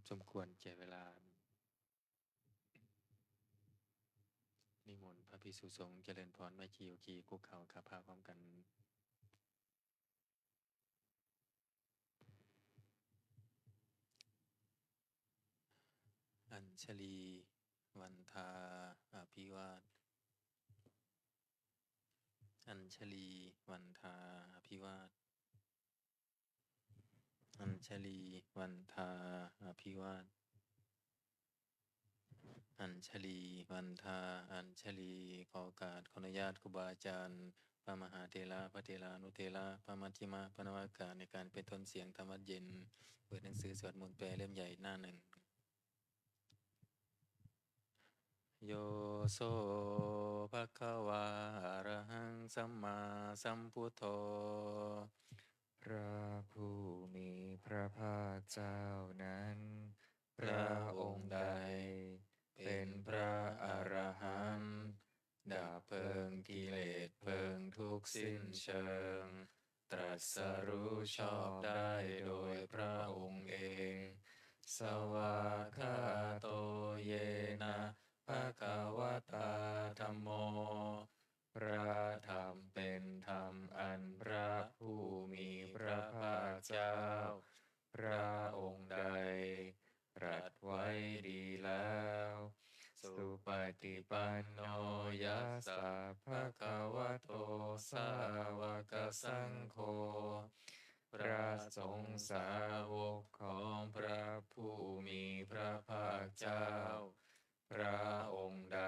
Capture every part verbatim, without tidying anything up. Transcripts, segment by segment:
สมควรแก่เวลา นิมนต์พระภิกษุสงฆ์เจริญพร แม่ชีโยคีคุกเข่า กราบพระพร้อมกัน อัญชลี วันทา อภิวาท อัญชลี วันทา อภิวาท อัญชลี วันทา อภิวาท อัญชลี วันทา อัญชลี ขอโอกาส ขออนุญาตครูบาอาจารย์ พระมหาเถระ พระเถรานุเถระ พระมัชฌิมะ พระนวากะ ในการเป็นต้นเสียงธรรมวัตรเย็น เปิดหนังสือสวดมนต์แปลเล่มใหญ่หน้าหนึ่ง Yo so bhagavā arahaṃ sammāsambuddho. พระผู้มีพระภาคเจ้านั้น พระองค์ใดเป็นพระอรหันต์ ดับเพลิงกิเลสเพลิงทุกข์สิ้นเชิง ตรัสรู้ชอบได้โดยพระองค์เอง Svākkhāto yena bhagavatā dhammo. พระธรรมเป็นธรรมอันพระผู้มีพระภาคเจ้า พระองค์ใดตรัสไว้ดีแล้ว Supaṭipanno yassa bhagavato sāvakasaṅgho. พระสงฆ์สาวกของพระผู้มีพระภาคเจ้า พระองค์ใด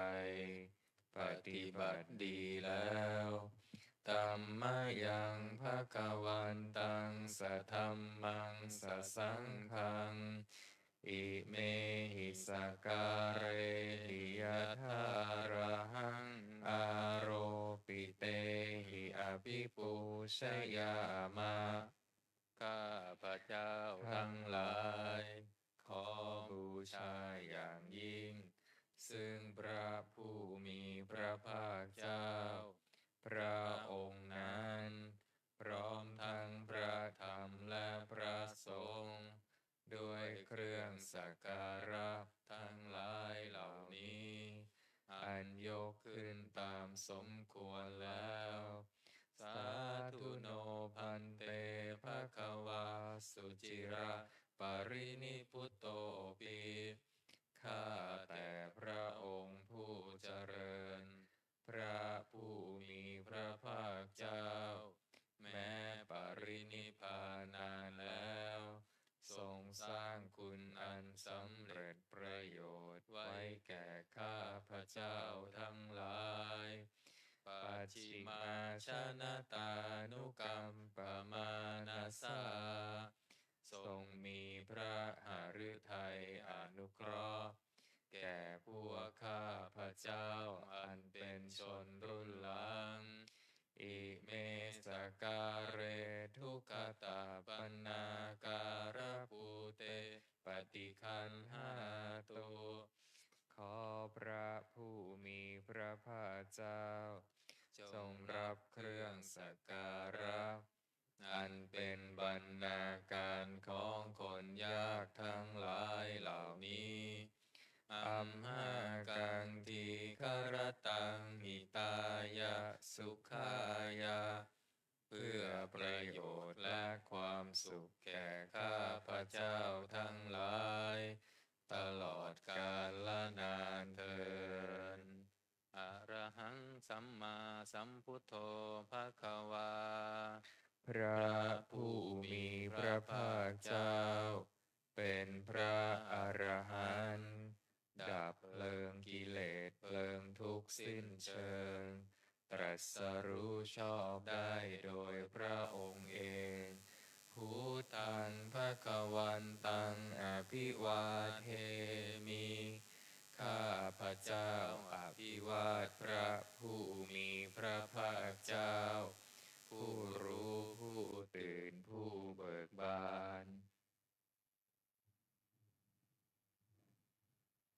ปฏิบัติดีแล้ว Tammayaṃ bhagavantaṃ sadhammaṃ sasaṅghaṃ, imehi sakkārehi yathārahaṃ āropitehi abhipūjayāma. ข้าพเจ้าทั้งหลาย ขอบูชาอย่างยิ่ง ซึ่งพระผู้มีพระภาคเจ้า พระองค์นั้น พร้อมทั้งพระธรรมและพระสงฆ์ ด้วยเครื่องสักการะทั้งหลายเหล่านี้ อันยกขึ้นตามสมควรแล้ว Sādhu no bhante bhagavā suciraparinibbutopi. ข้าแต่พระองค์ผู้เจริญ พระผู้มีพระภาคเจ้า แม้ปรินิพพานนานแล้ว ทรงสร้างคุณอันสำเร็จประโยชน์ไว้แก่ข้าพเจ้าทั้งหลาย Pacchimājanatānukampamānasā. ทรงมีพระหฤทัยอนุเคราะห์ แก่พวกข้าพเจ้าอันเป็นชนรุ่นหลัง Ime sakkāre duggatapaṇṇākārabhūte paṭiggaṇhātu. ขอพระผู้มีพระภาคเจ้า จงรับเครื่องสักการะ อันเป็นบรรณาการของคนยากทั้งหลายเหล่านี้ Amhākaṃ dīgharattaṃ hitāya sukhāya. เพื่อประโยชน์และความสุขแก่ข้าพเจ้าทั้งหลาย ตลอดกาลนานเทอญ Arahaṃ sammāsambuddho bhagavā. พระผู้มีพระภาคเจ้า เป็นพระอรหันต์ ดับเพลิงกิเลสเพลิงทุกข์สิ้นเชิง ตรัสรู้ชอบได้โดยพระองค์เอง Buddhaṃ bhagavantaṃ abhivādemi. ข้าพเจ้าอภิวาทพระผู้มีพระภาคเจ้า ผู้รู้ผู้ตื่นผู้เบิกบาน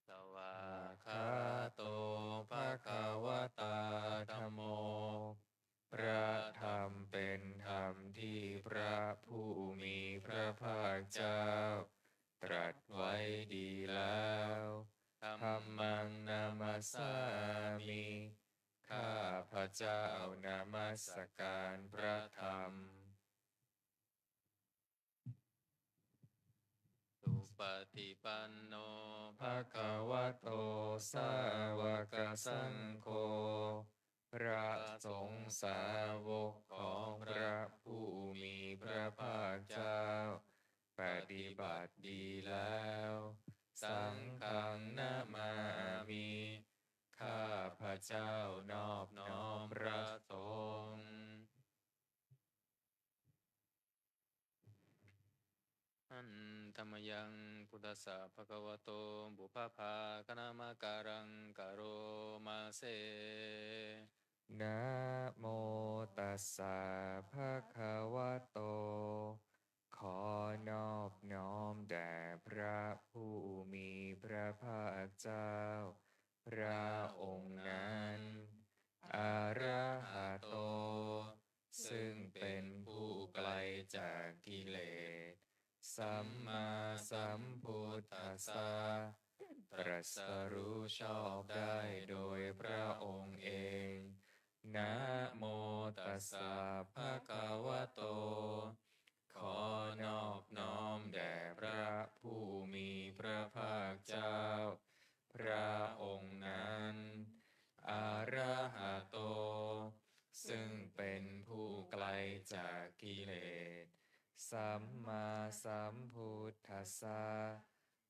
Svākkhāto bhagavatā dhammo. พระธรรมเป็นธรรมที่พระผู้มีพระภาคเจ้า ตรัสไว้ สามิ ข้าพเจ้า นมัสการพระธรรม Supaṭipanno bhagavato sāvakasaṅgho พระสงฆ์สาวกของพระผู้มีพระภาคเจ้า ปฏิบัติดีแล้ว Saṅghaṃ namāmi ข้าพเจ้านอบน้อมพระสงฆ์ Handa mayaṃ buddhassa bhagavato pubbabhāganamakāraṃ karoma se. Namo tassa bhagavato ขอนอบน้อมแด่พระผู้มีพระภาคเจ้า พระองค์นั้น Arahato ซึ่งเป็นผู้ไกลจากกิเลส Sammāsambuddhassa ตรัสรู้ชอบได้โดยพระองค์เอง Namo tassa bhagavato ขอนอบน้อมแด่พระผู้มีพระภาคเจ้า พระองค์นั้น Arahato ซึ่งเป็นผู้ไกลจากกิเลส Sammāsambuddhassa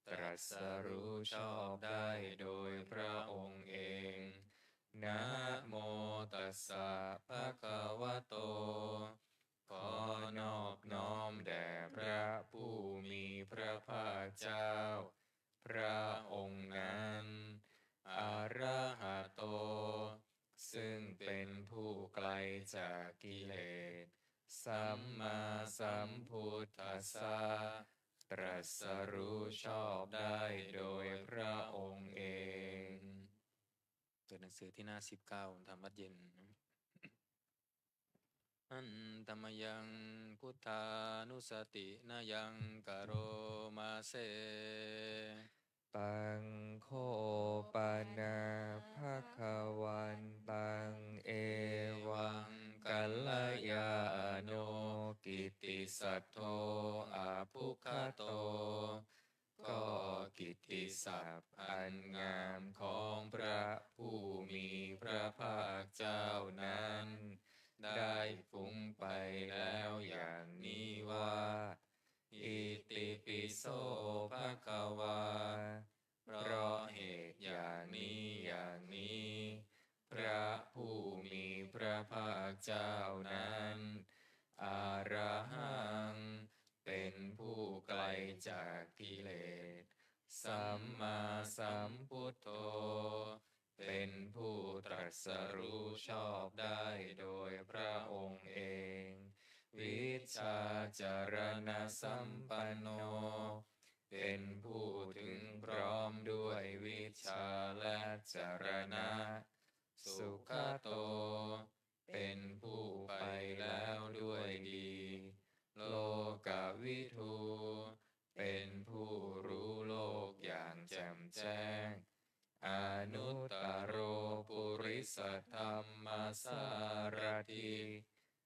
ตรัสรู้ชอบได้โดยพระองค์เอง Namo tassa bhagavato ขอนอบน้อมแด่พระผู้มีพระภาคเจ้า พระองค์นั้น Arahato ซึ่งเป็นผู้ไกลจากกิเลส Sammāsambuddhassa ตรัสรู้ชอบได้โดยพระองค์เอง เปิดหนังสือที่หน้าสิบเก้า ทำวัดเย็น Handa mayaṃ buddhānussatinayaṃ karoma se. Taṃ kho pana bhagavantaṃ evaṃ kalyāṇo kittisaddo abbhuggato ก็กิตติศัพท์อันงามของพระผู้มีพระภาคเจ้านั้น ได้ฟุ้งไปแล้วอย่างนี้ว่า Itipi so bhagavā เพราะเหตุอย่างนี้อย่างนี้ พระผู้มีพระภาคเจ้านั้น arahaṃ เป็นผู้ไกลจากกิเลส sammāsambuddho เป็นผู้ตรัสรู้ชอบได้โดยพระองค์เอง vijjācaraṇasampanno เป็นผู้ถึงพร้อมด้วยวิชชาและจรณะ sugato เป็นผู้ไปแล้วด้วยดี lokavidū เป็นผู้รู้โลกอย่างแจ่มแจ้ง anuttaro purisadammasārathi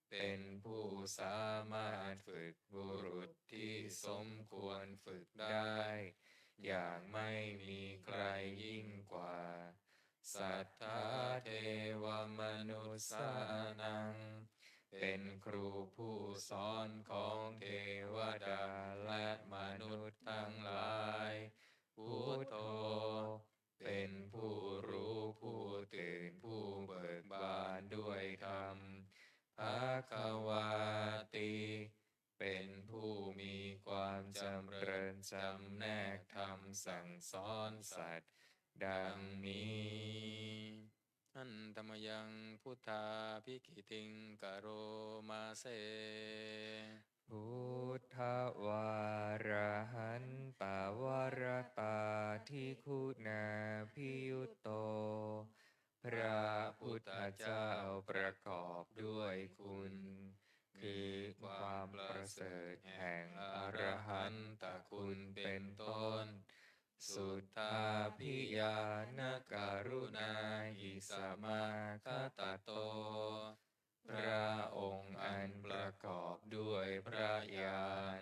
เป็นผู้สามารถฝึกบุรุษที่สมควรฝึกได้ อย่างไม่มีใครยิ่งกว่า satthā devamanussānaṃ เป็นครูผู้สอนของเทวดาและมนุษย์ทั้งหลาย buddho เป็นผู้รู้ผู้ตื่นผู้เบิกบานด้วยธรรม bhagavāti เป็นผู้มีความจำเริญจำแนกธรรมสั่งสอนสัตว์ ดังนี้ Handa mayaṃ buddhābhigītiṃ karoma se. Buddhavārahantavaratādiguṇābhiyutto พระพุทธเจ้าประกอบด้วยคุณ คือความประเสริฐแห่งอรหันตคุณเป็นต้น suddhābhiñāṇakaruṇāhi samāgatatto พระองค์อันประกอบด้วยพระญาณ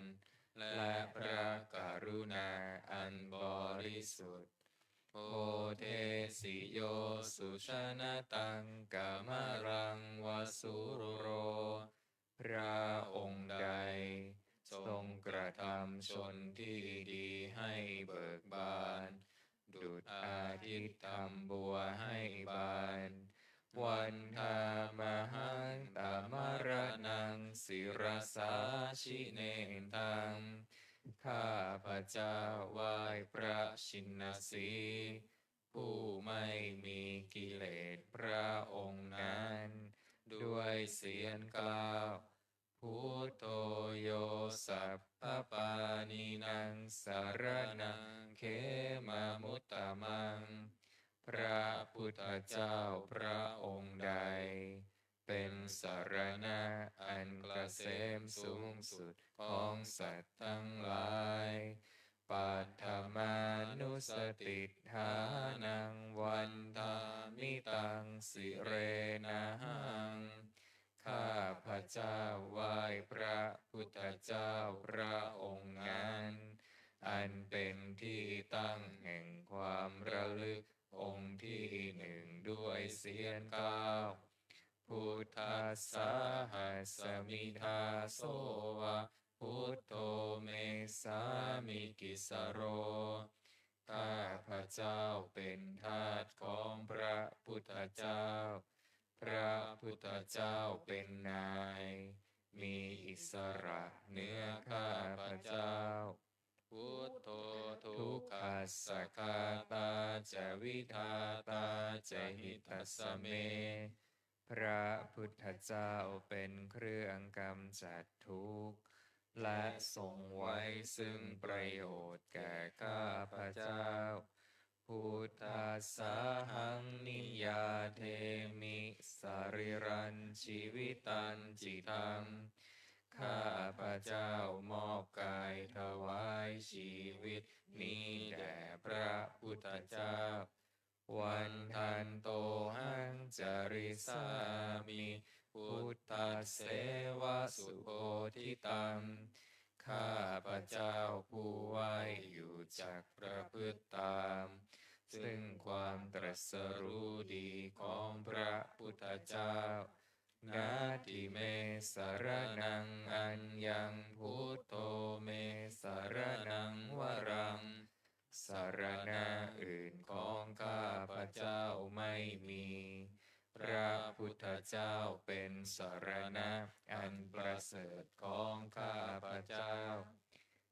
และพระกรุณาอันบริสุทธิ์ bodhesi yo sujanataṃ kamalaṃ va sūro พระองค์ใดทรงกระทำชนที่ดีให้เบิกบาน ดุจอาทิตย์ทำบัวให้บาน vandāmahaṃ tamaraṇaṃ sirasā jinendaṃ ข้าพเจ้าไหว้พระชินสีห์ ผู้ไม่มีกิเลส พระองค์นั้น ด้วยเสียงกล่าว buddho yo sabbapāṇīnaṃ saraṇaṃ khemamuttamaṃ พระพุทธเจ้าพระองค์ใด เป็นสรณะอันเกษมสูงสุดของสัตว์ทั้งหลาย paṭhamānussatiṭṭhānaṃ vandāmi taṃ sirenahaṃ ข้าพเจ้าไหว้พระพุทธเจ้าพระองค์นั้น อันเป็นที่ตั้งแห่งความระลึกองค์ที่หนึ่งด้วยเสียงกล่าว buddhassāhasmi dāso va buddho me sāmikissaro ข้าพเจ้าเป็นทาสของพระพุทธเจ้า พระพุทธเจ้าเป็นนาย มีอิสระเหนือข้าพเจ้า buddho dukkhassa ghātā ca vidhātā ca hitassa me พระพุทธเจ้าเป็นเครื่องกำจัดทุกข์ และทรงไว้ซึ่งประโยชน์แก่ข้าพเจ้า buddhassāhaṃ niyyādemi sarīrañjīvitañcidaṃ ข้าพเจ้ามอบกายถวายชีวิตนี้แด่พระพุทธเจ้า vandantohaṃ carissāmi buddhasseva subodhitaṃ ข้าพเจ้าผู้ไหว้อยู่จักประพฤติตาม ซึ่งความตรัสรู้ดีของพระพุทธเจ้า natthi me saraṇaṃ aññaṃ buddho me saraṇaṃ varaṃ สรณะอื่นของข้าพเจ้าไม่มี พระพุทธเจ้าเป็นสรณะอันประเสริฐของข้าพเจ้า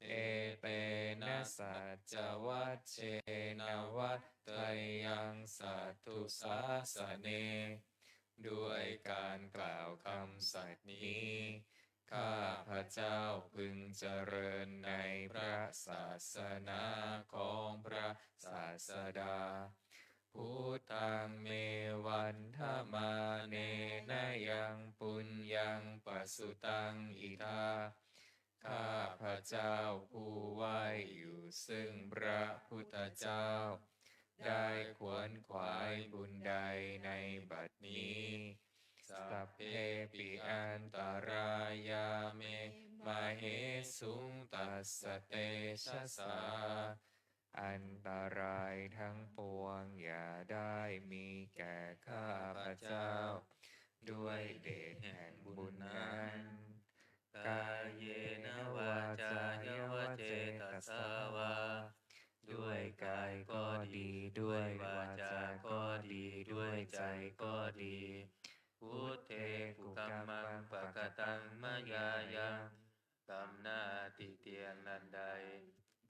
etena saccavajjena vaḍḍheyyaṃ satthu sāsane ด้วยการกล่าวคำสัตย์นี้ ข้าพเจ้าพึงเจริญในพระศาสนาของพระศาสดา buddhaṃ me vandamānena yaṃ puññaṃ pasutaṃ idha ข้าพเจ้าผู้ไหว้อยู่ซึ่งพระพุทธเจ้า ได้ขวนขวายบุญใดในบัดนี้ sabbepi antarāyā me māhesuṃ tassa tejasā อันตรายทั้งปวงอย่าได้มีแก่ข้าพเจ้า ด้วยเดชแห่งบุญนั้น kāyena vācāya va cetasā vā ด้วยกายก็ดี ด้วยวาจาก็ดี ด้วยใจก็ดี buddhe kukammaṃ pakataṃ mayā yaṃ กรรมหน้าติเตียนอันใด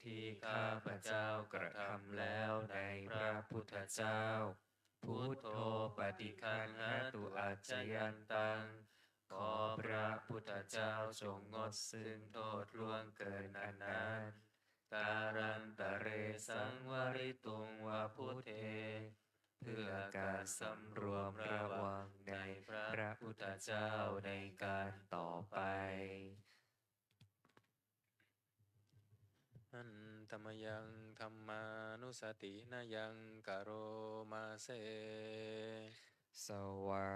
ที่ข้าพเจ้ากระทำแล้วในพระพุทธเจ้า buddho paṭiggaṇhatu accayantaṃ ขอพระพุทธเจ้าจงงดซึ่งโทษล่วงเกินอันนั้น kālantare saṃvarituṃ va buddhe เพื่อการสำรวมระวังในพระพุทธเจ้าในการต่อไป Handa mayaṃ dhammānussatinayaṃ karoma se. Svākkhāto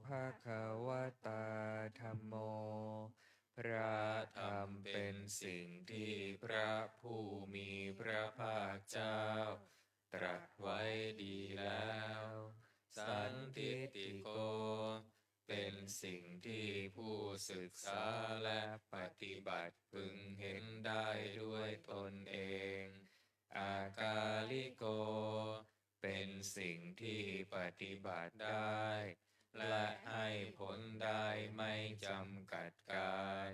bhagavatā dhammo. พระธรรมเป็นสิ่งที่พระผู้มีพระภาคเจ้าตรัสไว้ดีแล้ว Sandiṭṭhiko เป็นสิ่งที่ผู้ศึกษาและปฏิบัติพึงเห็นได้ด้วยตนเอง Akāliko เป็นสิ่งที่ปฏิบัติได้ และให้ผลได้ไม่จำกัดกาล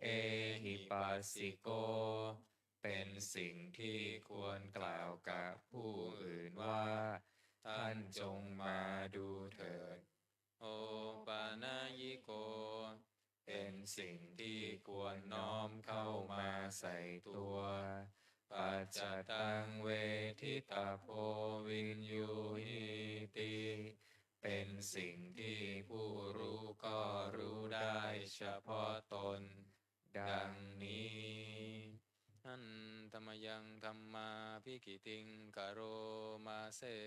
Ehipassiko เป็นสิ่งที่ควรกล่าวกับผู้อื่นว่า ท่านจงมาดูเถิด Opanayiko เป็นสิ่งที่ควรน้อมเข้ามาใส่ตัว Paccattaṃ veditabbo viññūhīti เป็นสิ่งที่ผู้รู้ก็รู้ได้เฉพาะตน ดังนี้ Handa mayaṃ dhammābhigītiṃ karoma se.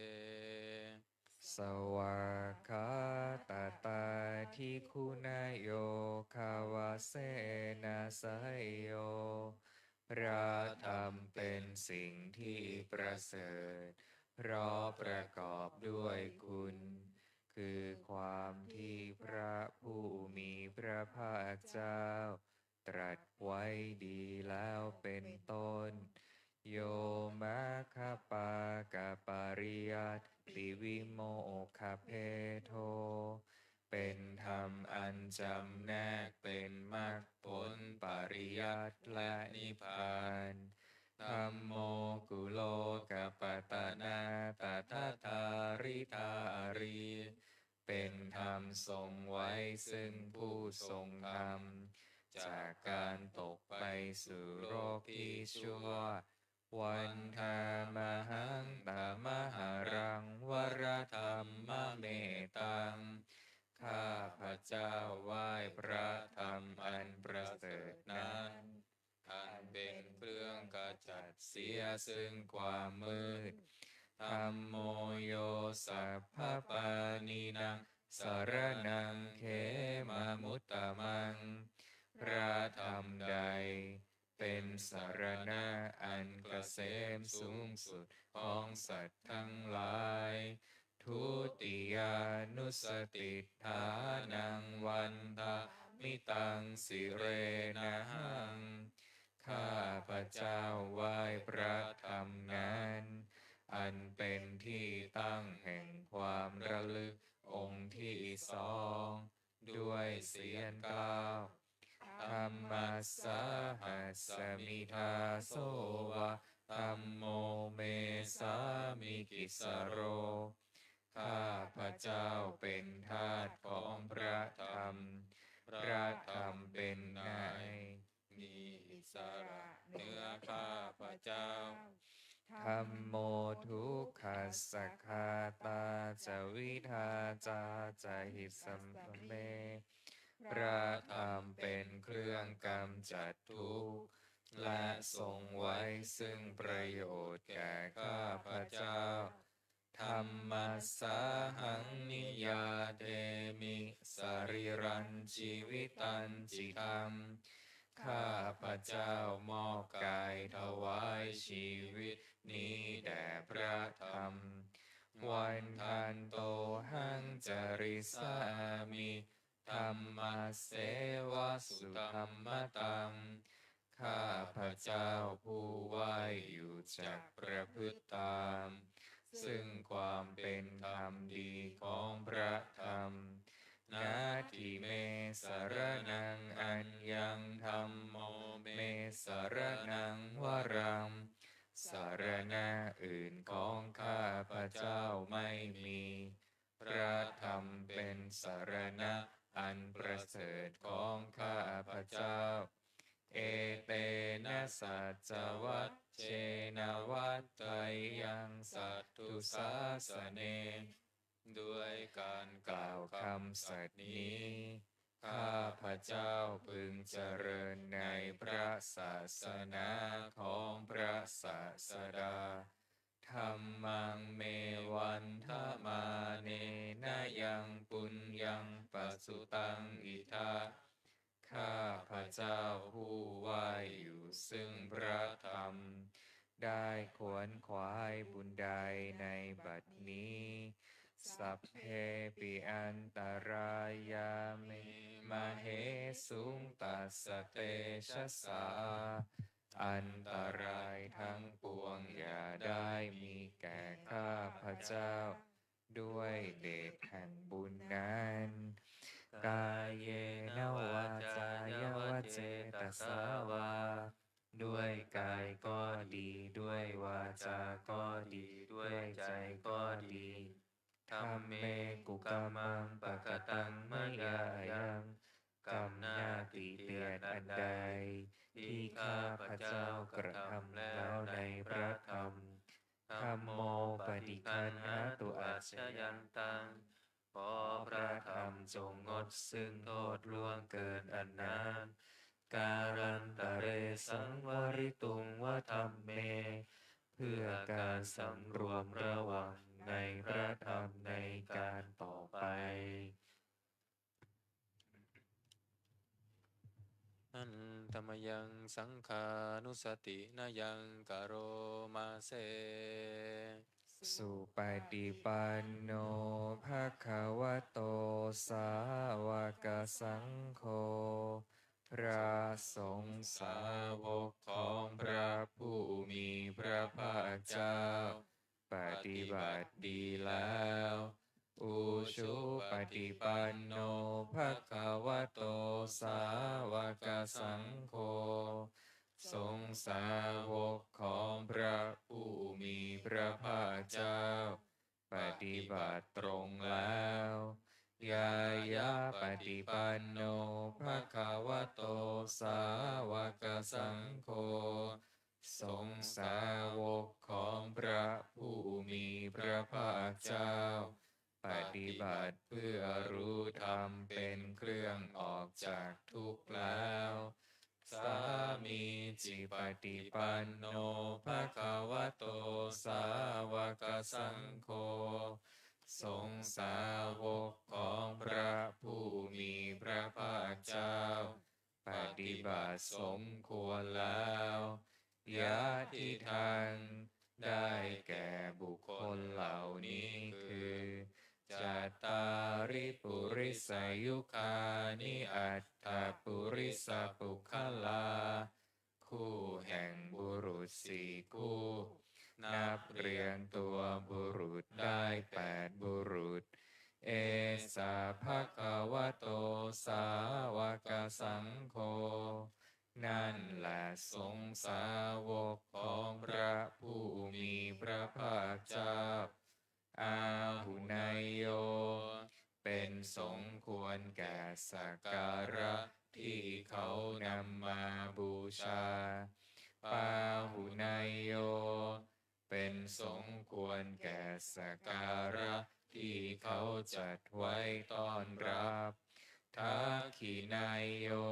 Svākkhātatādiguṇayogavasena seyyo. พระธรรมเป็นสิ่งที่ประเสริฐ เพราะประกอบด้วยคุณ คือความที่พระผู้มีพระภาคเจ้าตรัสไว้ดีแล้วเป็นต้น Yo maggapākapariyattivimokkhabhedo เป็นธรรมอันจำแนกเป็นมรรคผลปริยัติและนิพพาน Dhammo kulokapatanā tadadhāridhārī เป็นธรรมทรงไว้ซึ่งผู้ทรงธรรม จากการตกไปสู่โลกที่ชั่ว Vandāmahaṃ tamaharaṃ varadhammametaṃ ข้าพเจ้าไหว้พระธรรมอันประเสริฐนั้น อันเป็นเครื่องขจัดเสียซึ่งความมืด Dhammo yo sabbapāṇīnaṃ saraṇaṃ khemamuttamaṃ พระธรรมใดเป็นสรณะอันเกษมสูงสุดของสัตว์ทั้งหลาย Dutiyānussatiṭṭhānaṃ vandāmi taṃ sirenahaṃ ข้าพเจ้าไหว้พระธรรมนั้น อันเป็นที่ตั้งแห่งความระลึกองค์ที่สอง ด้วยเสียงกล้าว Dhammassāhasmi dāso va dhammo me sāmikissaro ข้าพเจ้าเป็นทาสของพระธรรม พระธรรมเป็นนาย มีอิสระเหนือข้าพเจ้า Dhammo dukkhassa ghātā ca vidhātā ca hissa me พระธรรมเป็นเครื่องกำจัดทุกข์ และทรงไว้ซึ่งประโยชน์แก่ข้าพเจ้า Dhammassāhaṃ niyyādemi sarīrañjīvitañcidaṃ ข้าพเจ้ามอบกายถวายชีวิตนี้แด่พระธรรม Vandantohaṃ carissāmi dhammasseva sudhammataṃ ข้าพเจ้าผู้ไหว้อยู่จักประพฤติตาม ซึ่งความเป็นธรรมดีของพระธรรม Natthi me saraṇaṃ aññaṃ dhammo me saraṇaṃ varaṃ สรณะอื่นของข้าพเจ้าไม่มี พระธรรมเป็นสรณะอันประเสริฐของข้าพเจ้า Etena saccavajjena vaḍḍheyyaṃ satthu sāsane ด้วยการกล่าวคำสัตย์นี้ ข้าพเจ้าพึงเจริญในพระศาสนาของพระศาสดา Dhammaṃ me vandamānena yaṃ puññaṃ pasutaṃ idha. ข้าพเจ้าผู้ไหว้อยู่ซึ่งพระธรรม ได้ขวนขวายบุญใดในบัดนี้ Sabbepi antarāyā me māhesuṃ tassa tejasā. อันตรายทั้งปวงอย่าได้มีแก่ข้าพเจ้า ด้วยเดชแห่งบุญนั้น Kāyena vācāya va cetasā vā. ด้วยกายก็ดี ด้วยวาจาก็ดี ด้วยใจก็ดี Dhamme kukammaṃ pakataṃ mayā yaṃ. กรรมหน้าติเตียนอันใด ที่ข้าพเจ้ากระทำแล้วในพระธรรม Dhammo paṭiggaṇhatu accayantaṃ. ขอพระธรรมจงงดซึ่งโทษล่วงเกินอันนั้น Kālantare saṃvarituṃ va dhamme. เพื่อการสำรวมระวังในพระธรรมในการต่อไป Handa mayaṃ saṅghānussatinayaṃ karoma se. Supaṭipanno bhagavato sāvakasaṅgho. พระสงฆ์สาวกของพระผู้มีพระภาคเจ้า ปฏิบัติดีแล้ว Ujupaṭipanno bhagavato sāvakasaṅgho. สงฆ์สาวกของพระผู้มีพระภาคเจ้า ปฏิบัติตรงแล้ว Ñāyapaṭipanno bhagavato sāvakasaṅgho. สงฆ์สาวกของพระผู้มีพระภาคเจ้า ปฏิบัติเพื่อรู้ธรรมเป็นเครื่องออกจากทุกข์แล้ว Sāmīcipaṭipanno bhagavato sāvakasaṅgho. สงฆ์สาวกของพระผู้มีพระภาคเจ้า ปฏิบัติสมควรแล้ว Yadidaṃ ได้แก่บุคคลเหล่านี้คือ Cattāri purisayugāni aṭṭha purisapuggalā. คู่แห่งบุรุษสี่คู่ นับเรียงตัวบุรุษได้แปดบุรุษ Esa bhagavato sāvakasaṅgho. นั่นแหละสงฆ์สาวกของพระผู้มีพระภาคเจ้า Āhuneyyo เป็นสงฆ์ควรแก่สักการะที่เขานำมาบูชา Pāhuneyyo เป็นสงฆ์ควรแก่สักการะที่เขาจัดไว้ต้อนรับ Dakkhiṇeyyo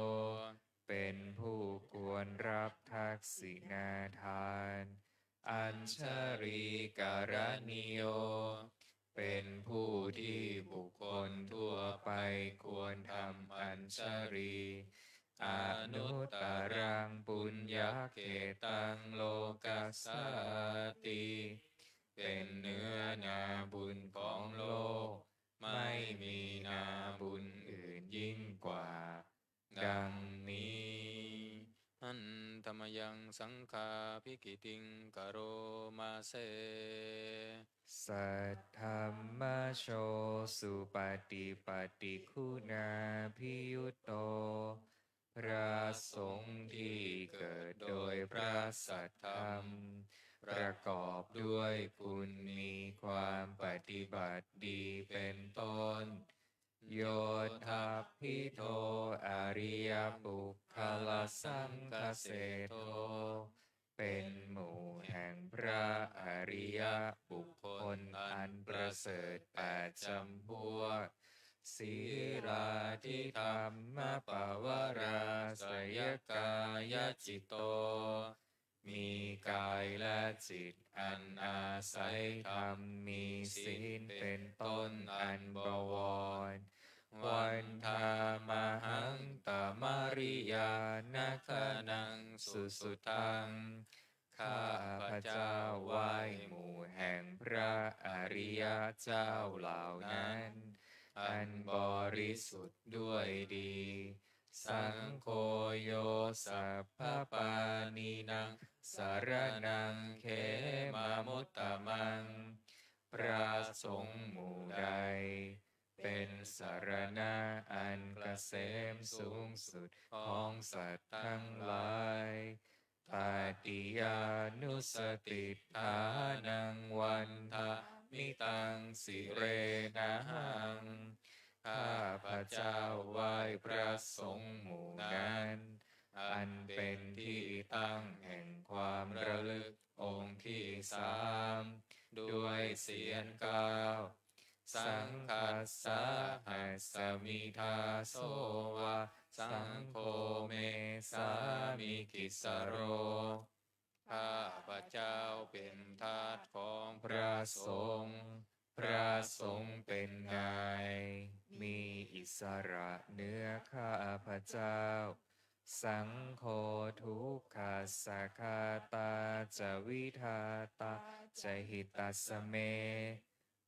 เป็นผู้ควรรับทักษิณาทาน Añjalikaraṇīyo เป็นผู้ที่บุคคลทั่วไปควรทำอัญชลี Anuttaraṃ puññakkhettaṃ lokassāti เป็นเนื้อนาบุญของโลก ไม่มีนาบุญอื่นยิ่งกว่า ดังนี้ Handa mayaṃ saṅghābhigītiṃ karoma se. Saddhammajo supaṭipattiguṇābhiyutto พระสงฆ์ที่เกิดโดยพระสัทธรรม ประกอบด้วยคุณมีความปฏิบัติดีเป็นต้น Yoṭṭhabbidho ariyapuggalasaṅghaseṭṭho เป็นหมู่แห่งพระอริยบุคคลอันประเสริฐแปดจำพวก Sīlādidhammapavarāsayakāyacitto มีกายและจิตอันอาศัยธรรม มีศีลเป็นต้นอันบวร Vandāmahaṃ tamariyāna gaṇaṃ susuddhaṃ. ข้าพเจ้าไหว้หมู่แห่งพระอริยเจ้าเหล่านั้น อันบริสุทธิ์ด้วยดี Saṅgho yo sabbapāṇīnaṃ saraṇaṃ khemamuttamaṃ. พระสงฆ์หมู่ใด เป็นสรณะอันเกษมสูงสุดของสัตว์ทั้งหลาย Tatiyānussatiṭṭhānaṃ vandāmi taṃ sirenahaṃ. ข้าพเจ้าไหว้พระสงฆ์หมู่นั้น อันเป็นที่ตั้งแห่งความระลึกองค์ที่สาม ด้วยเสียงกล่าว Saṅghassa hasmi dāso va, saṅgho me sāmikissaro. ข้าพเจ้าเป็นทาสของพระสงฆ์ พระสงฆ์เป็นนาย มีอิสระเหนือข้าพเจ้า Saṅgho dukkhassa ghātā ca vidhātā ca hitassa me.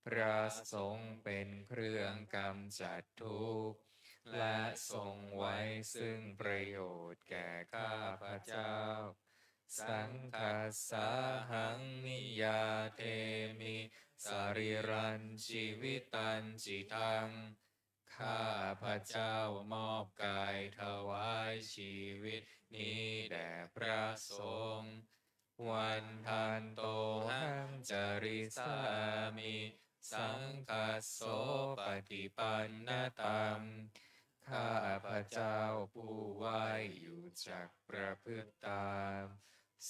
พระสงฆ์เป็นเครื่องกำจัดทุกข์ และทรงไว้ซึ่งประโยชน์แก่ข้าพเจ้า Saṅghassāhaṃ niyyādemi sarīrañjīvitañcidaṃ. ข้าพเจ้ามอบกายถวายชีวิตนี้แด่พระสงฆ์ Vandantohaṃ carissāmi saṅghassopaṭipannataṃ. ข้าพเจ้าผู้ไหว้อยู่จักประพฤติตาม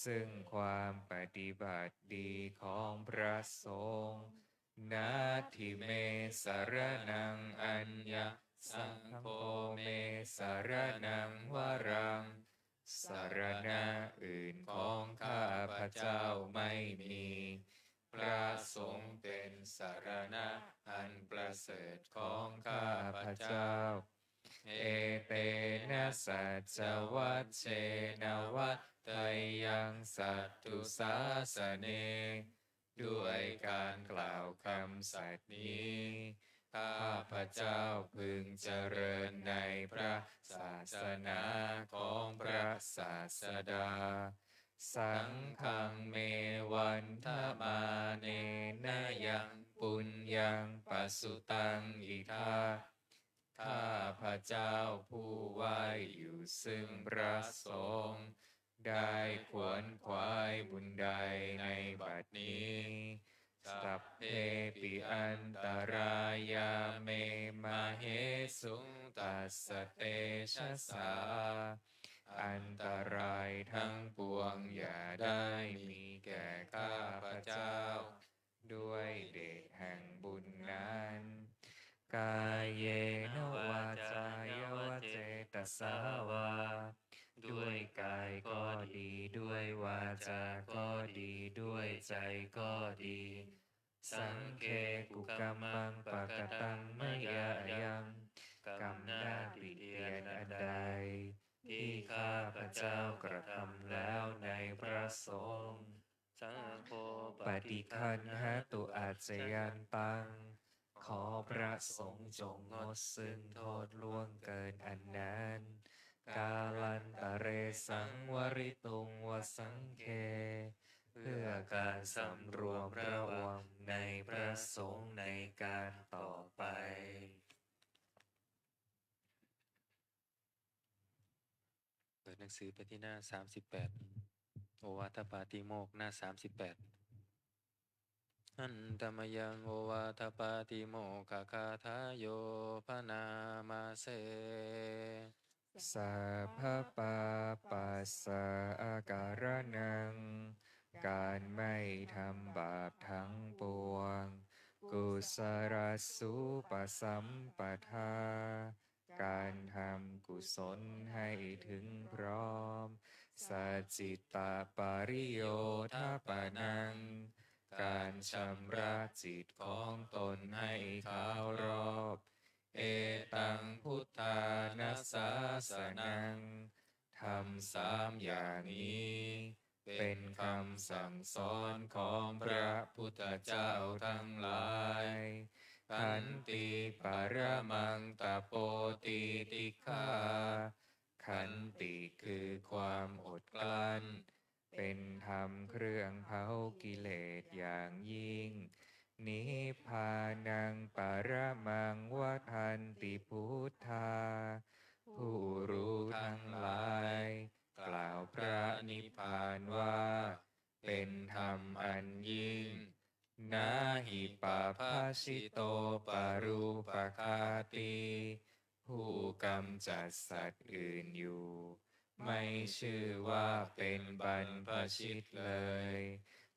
ซึ่งความปฏิบัติดีของพระสงฆ์ Natthi me saraṇaṃ aññaṃ, saṅgho me saraṇaṃ varaṃ. สรณะอื่นของข้าพเจ้าไม่มี พระสงฆ์เป็นสรณะอันประเสริฐของข้าพเจ้า Etena saccavajjena vaḍḍheyyaṃ satthu sāsane. ด้วยการกล่าวคำสัตย์นี้ ข้าพเจ้าพึงเจริญในพระศาสนาของพระศาสดา Saṅghaṃ me vandamānena yaṃ puññaṃ pasutaṃ idha. ข้าพเจ้าผู้ไหว้อยู่ซึ่งพระสงฆ์ ได้ขวนขวายบุญใดในบัดนี้ Sabbepi antarāyā me māhesuṃ tassa tejasā. อันตรายทั้งปวงอย่าได้มีแก่ข้าพเจ้า ด้วยเดชแห่งบุญนั้น Kāyena vācāya va cetasā vā. ด้วยกายก็ดี ด้วยวาจาก็ดี ด้วยใจก็ดี Saṅghe kukammaṃ pakataṃ mayā yaṃ. กรรมนาฏผิดเพี้ยนอันใด ที่ข้าพเจ้ากระทำแล้วในพระสงฆ์ Saṅgho paṭiggaṇhatu accayantaṃ. ขอพระสงฆ์จงงดซึ่งโทษล่วงเกินอันนั้น Kālantare saṃvarituṃ va saṅghe. เพื่อการสำรวมระวังในพระสงฆ์ในการต่อไป เปิดหนังสือไปที่หน้าสามสิบแปด โอวาทปาติโมกข์ หน้าสามสิบแปด Handa mayaṃ ovātapātimokkhaggāthāyo bhaṇāma se. Sabbapāpassa akaraṇaṃ. การไม่ทำบาปทั้งปวง Kusalasupasampadā การทำกุศลให้ถึงพร้อม Sacittapariyothapanaṃ การชำระจิตของตนให้ขาวรอบ Etaṃ buddhāna sāsanaṃ ธรรมสามอย่างนี้ เป็นคำสั่งสอนของพระพุทธเจ้าทั้งหลาย Khanti paramaṃ tapo titikkhā ขันติคือความอดกลั้น เป็นธรรมเครื่องเผากิเลสอย่างยิ่ง Nibbānaṃ paramaṃ vadanti buddhā ผู้รู้ทั้งหลาย กล่าวพระนิพพานว่า เป็นธรรมอันยิ่ง Na hi pabbajito parūpaghātī ผู้กำจัดสัตว์อื่นอยู่ ไม่ชื่อว่าเป็นบรรพชิตเลย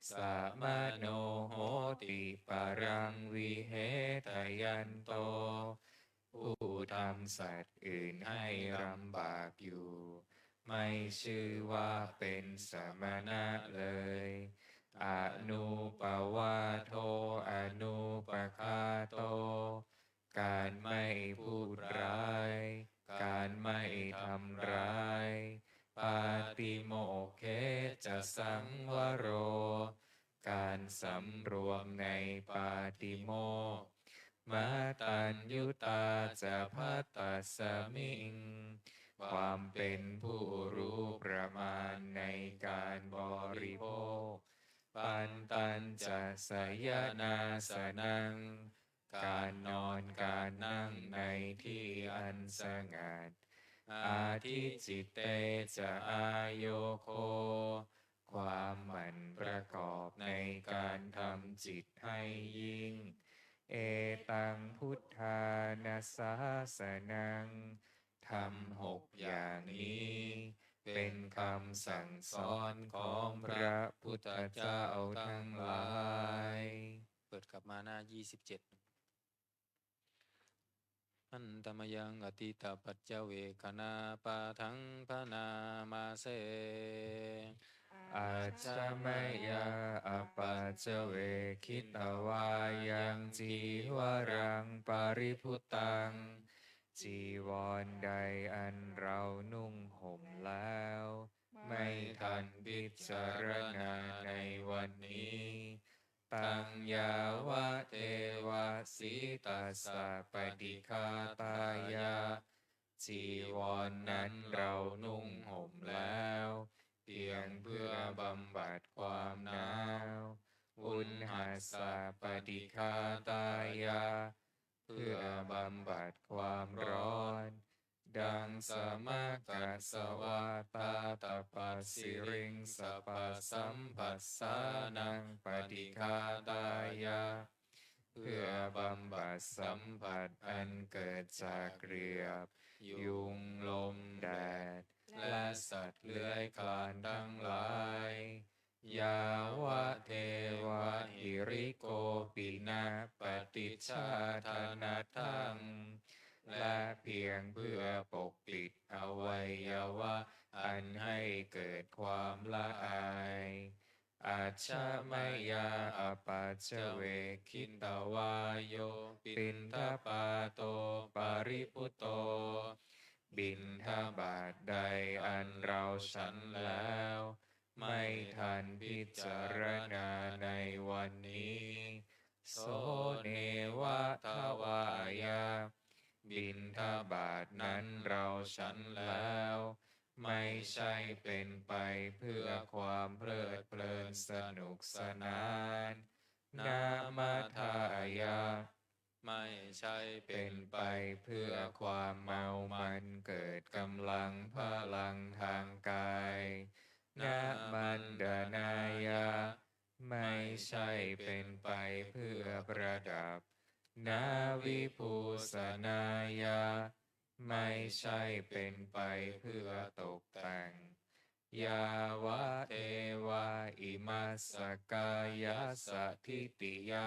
Samano hoti paraṃ vihetayanto ผู้ทำสัตว์อื่นให้ลำบากอยู่ ไม่ชื่อว่าเป็นสมณะเลย Anūpavādo anūpaghāto การไม่พูดร้าย การไม่ทำร้าย Pātimokkhe ca saṃvaro การสำรวมในปาติโมกข์ Mataññutā ca bhattasmiṃ ความเป็นผู้รู้ประมาณในการบริโภค Pantañca sayanāsanaṃ การนอนการนั่งในที่อันสงัด Adhicitte ca āyogo ความหมั่นประกอบในการทำจิตให้ยิ่ง Etaṃ buddhāna sāsanaṃ ธรรมหกอย่างนี้ เป็นคำสั่งสอนของพระพุทธเจ้าทั้งหลาย เปิดกลับมาหน้า ยี่สิบเจ็ด Handa mayaṃ atītapaccavekkhaṇapāṭhaṃ bhaṇāma se. Ajja mayā apaccavekkhitvā yaṃ cīvaraṃ paribhuttaṃ จีวรใดอันเรานุ่งห่มแล้ว ไม่ทันพิจารณาในวันนี้ Taṃ yāvadeva sītassa paṭighātāya จีวรนั้นเรานุ่งห่มแล้ว เพียงเพื่อบำบัดความหนาว Uṇhassa paṭighātāya เพื่อบำบัดความร้อน Daṃsamakasavātātapasiriṃsapasamphassānaṃ paṭighātāya เพื่อบำบัดสัมผัสอันเกิดจากเหลือบ ยุง ลม แดด และสัตว์เลื้อยคลานทั้งหลาย Yāvadeva hirikopinapaṭicchādanatthaṃ และเพียงเพื่อปกปิดอวัยวะอันให้เกิดความละอาย Ajja mayā apaccavekkhitvā yo piṇḍapāto paribhutto บิณฑบาตใดอันเราฉันแล้ว ไม่ทันพิจารณาในวันนี้ So neva davāya บิณฑบาตนั้นเราฉันแล้ว ไม่ใช่เป็นไปเพื่อความเพลิดเพลินสนุกสนาน Na madāya ไม่ใช่เป็นไปเพื่อความเมามันเกิดกำลังพลังทางกาย Na maṇḍanāya ไม่ใช่เป็นไปเพื่อประดับ Na vibhūsanāya ไม่ใช่เป็นไปเพื่อตกแต่ง Yāvadeva imassa kāyassa ṭhitiyā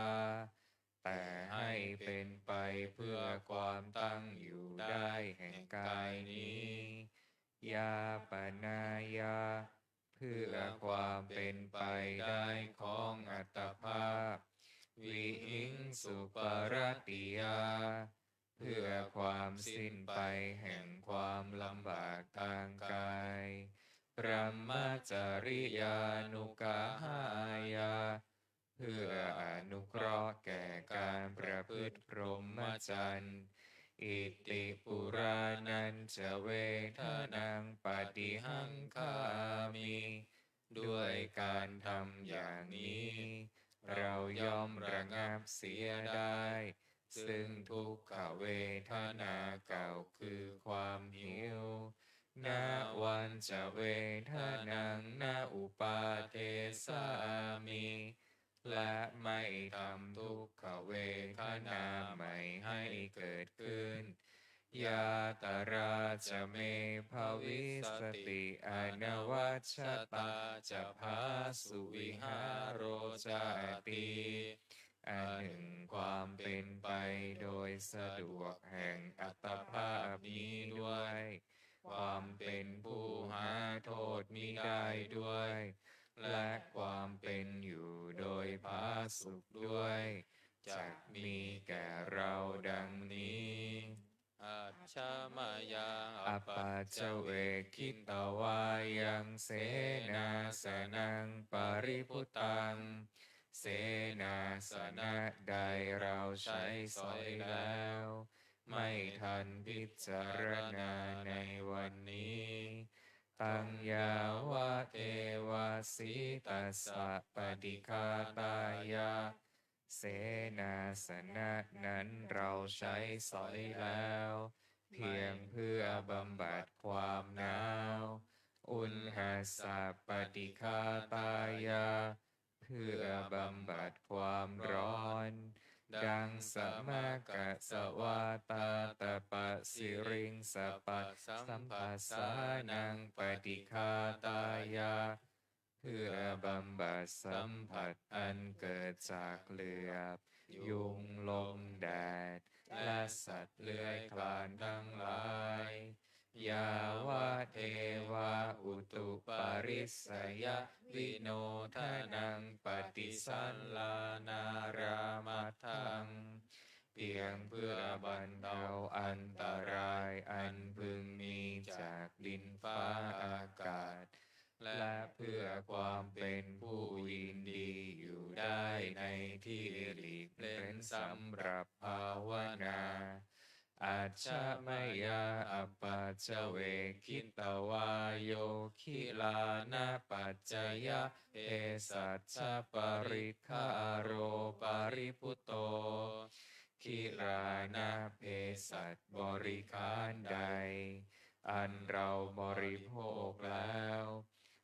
แต่ให้เป็นไปเพื่อความตั้งอยู่ได้แห่งกายนี้ Yāpanāya เพื่อความเป็นไปได้ของอัตภาพ Vihiṃsuparatiyā เพื่อความสิ้นไปแห่งความลำบากทางกาย Brahmacariyānuggahāya เพื่ออนุเคราะห์แก่การประพฤติพรหมจรรย์ Iti purāṇañca vedanaṃ paṭihaṅkhāmi ด้วยการทำอย่างนี้ เราย่อมระงับเสียได้ ซึ่งทุกขเวทนาเก่าคือความหิว Navañca vedanaṃ na uppādessāmi และไม่ทำทุกขเวทนาใหม่ให้เกิดขึ้น Yātrā ca me bhavissati anavajjatā ca phāsuvihāro cāti อันหนึ่งความเป็นไปโดยสะดวกแห่งอัตภาพนี้ด้วย ความเป็นผู้หาโทษมิได้ด้วย และความเป็นอยู่โดยผาสุกด้วย จักมีแก่เราดังนี้ Ajja mayā apaccavekkhitvā yaṃ senāsanaṃ paribhuttaṃ เสนาสนะใดเราใช้สอยแล้ว ไม่ทันพิจารณาในวันนี้ Taṃ yāvadeva sītassa paṭighātāya เสนาสนะนั้นเราใช้สอยแล้ว เพียงเพื่อบำบัดความหนาว Uṇhassa paṭighātāya เพื่อบำบัดความร้อน Daṃsamakasavātātapasiriṃsapasamphassānaṃ paṭighātāya เพื่อบำบัดสัมผัสอันเกิดจากเหลือบ ยุง ลม แดด และสัตว์เลื้อยคลานทั้งหลาย Yāvadeva utuparissayavinodanaṃ paṭisallānārāmatthaṃ เพียงเพื่อบรรเทาอันตรายอันพึงมีจากดินฟ้าอากาศ และเพื่อความเป็นผู้ยินดีอยู่ได้ในที่หลีกเร้นสำหรับภาวนา Ajja mayā apaccavekkhitvā yo gilānapaccayabhesajjaparikkhāro paribhutto กิลานะเภสัชบริขารใด อันเราบริโภคแล้ว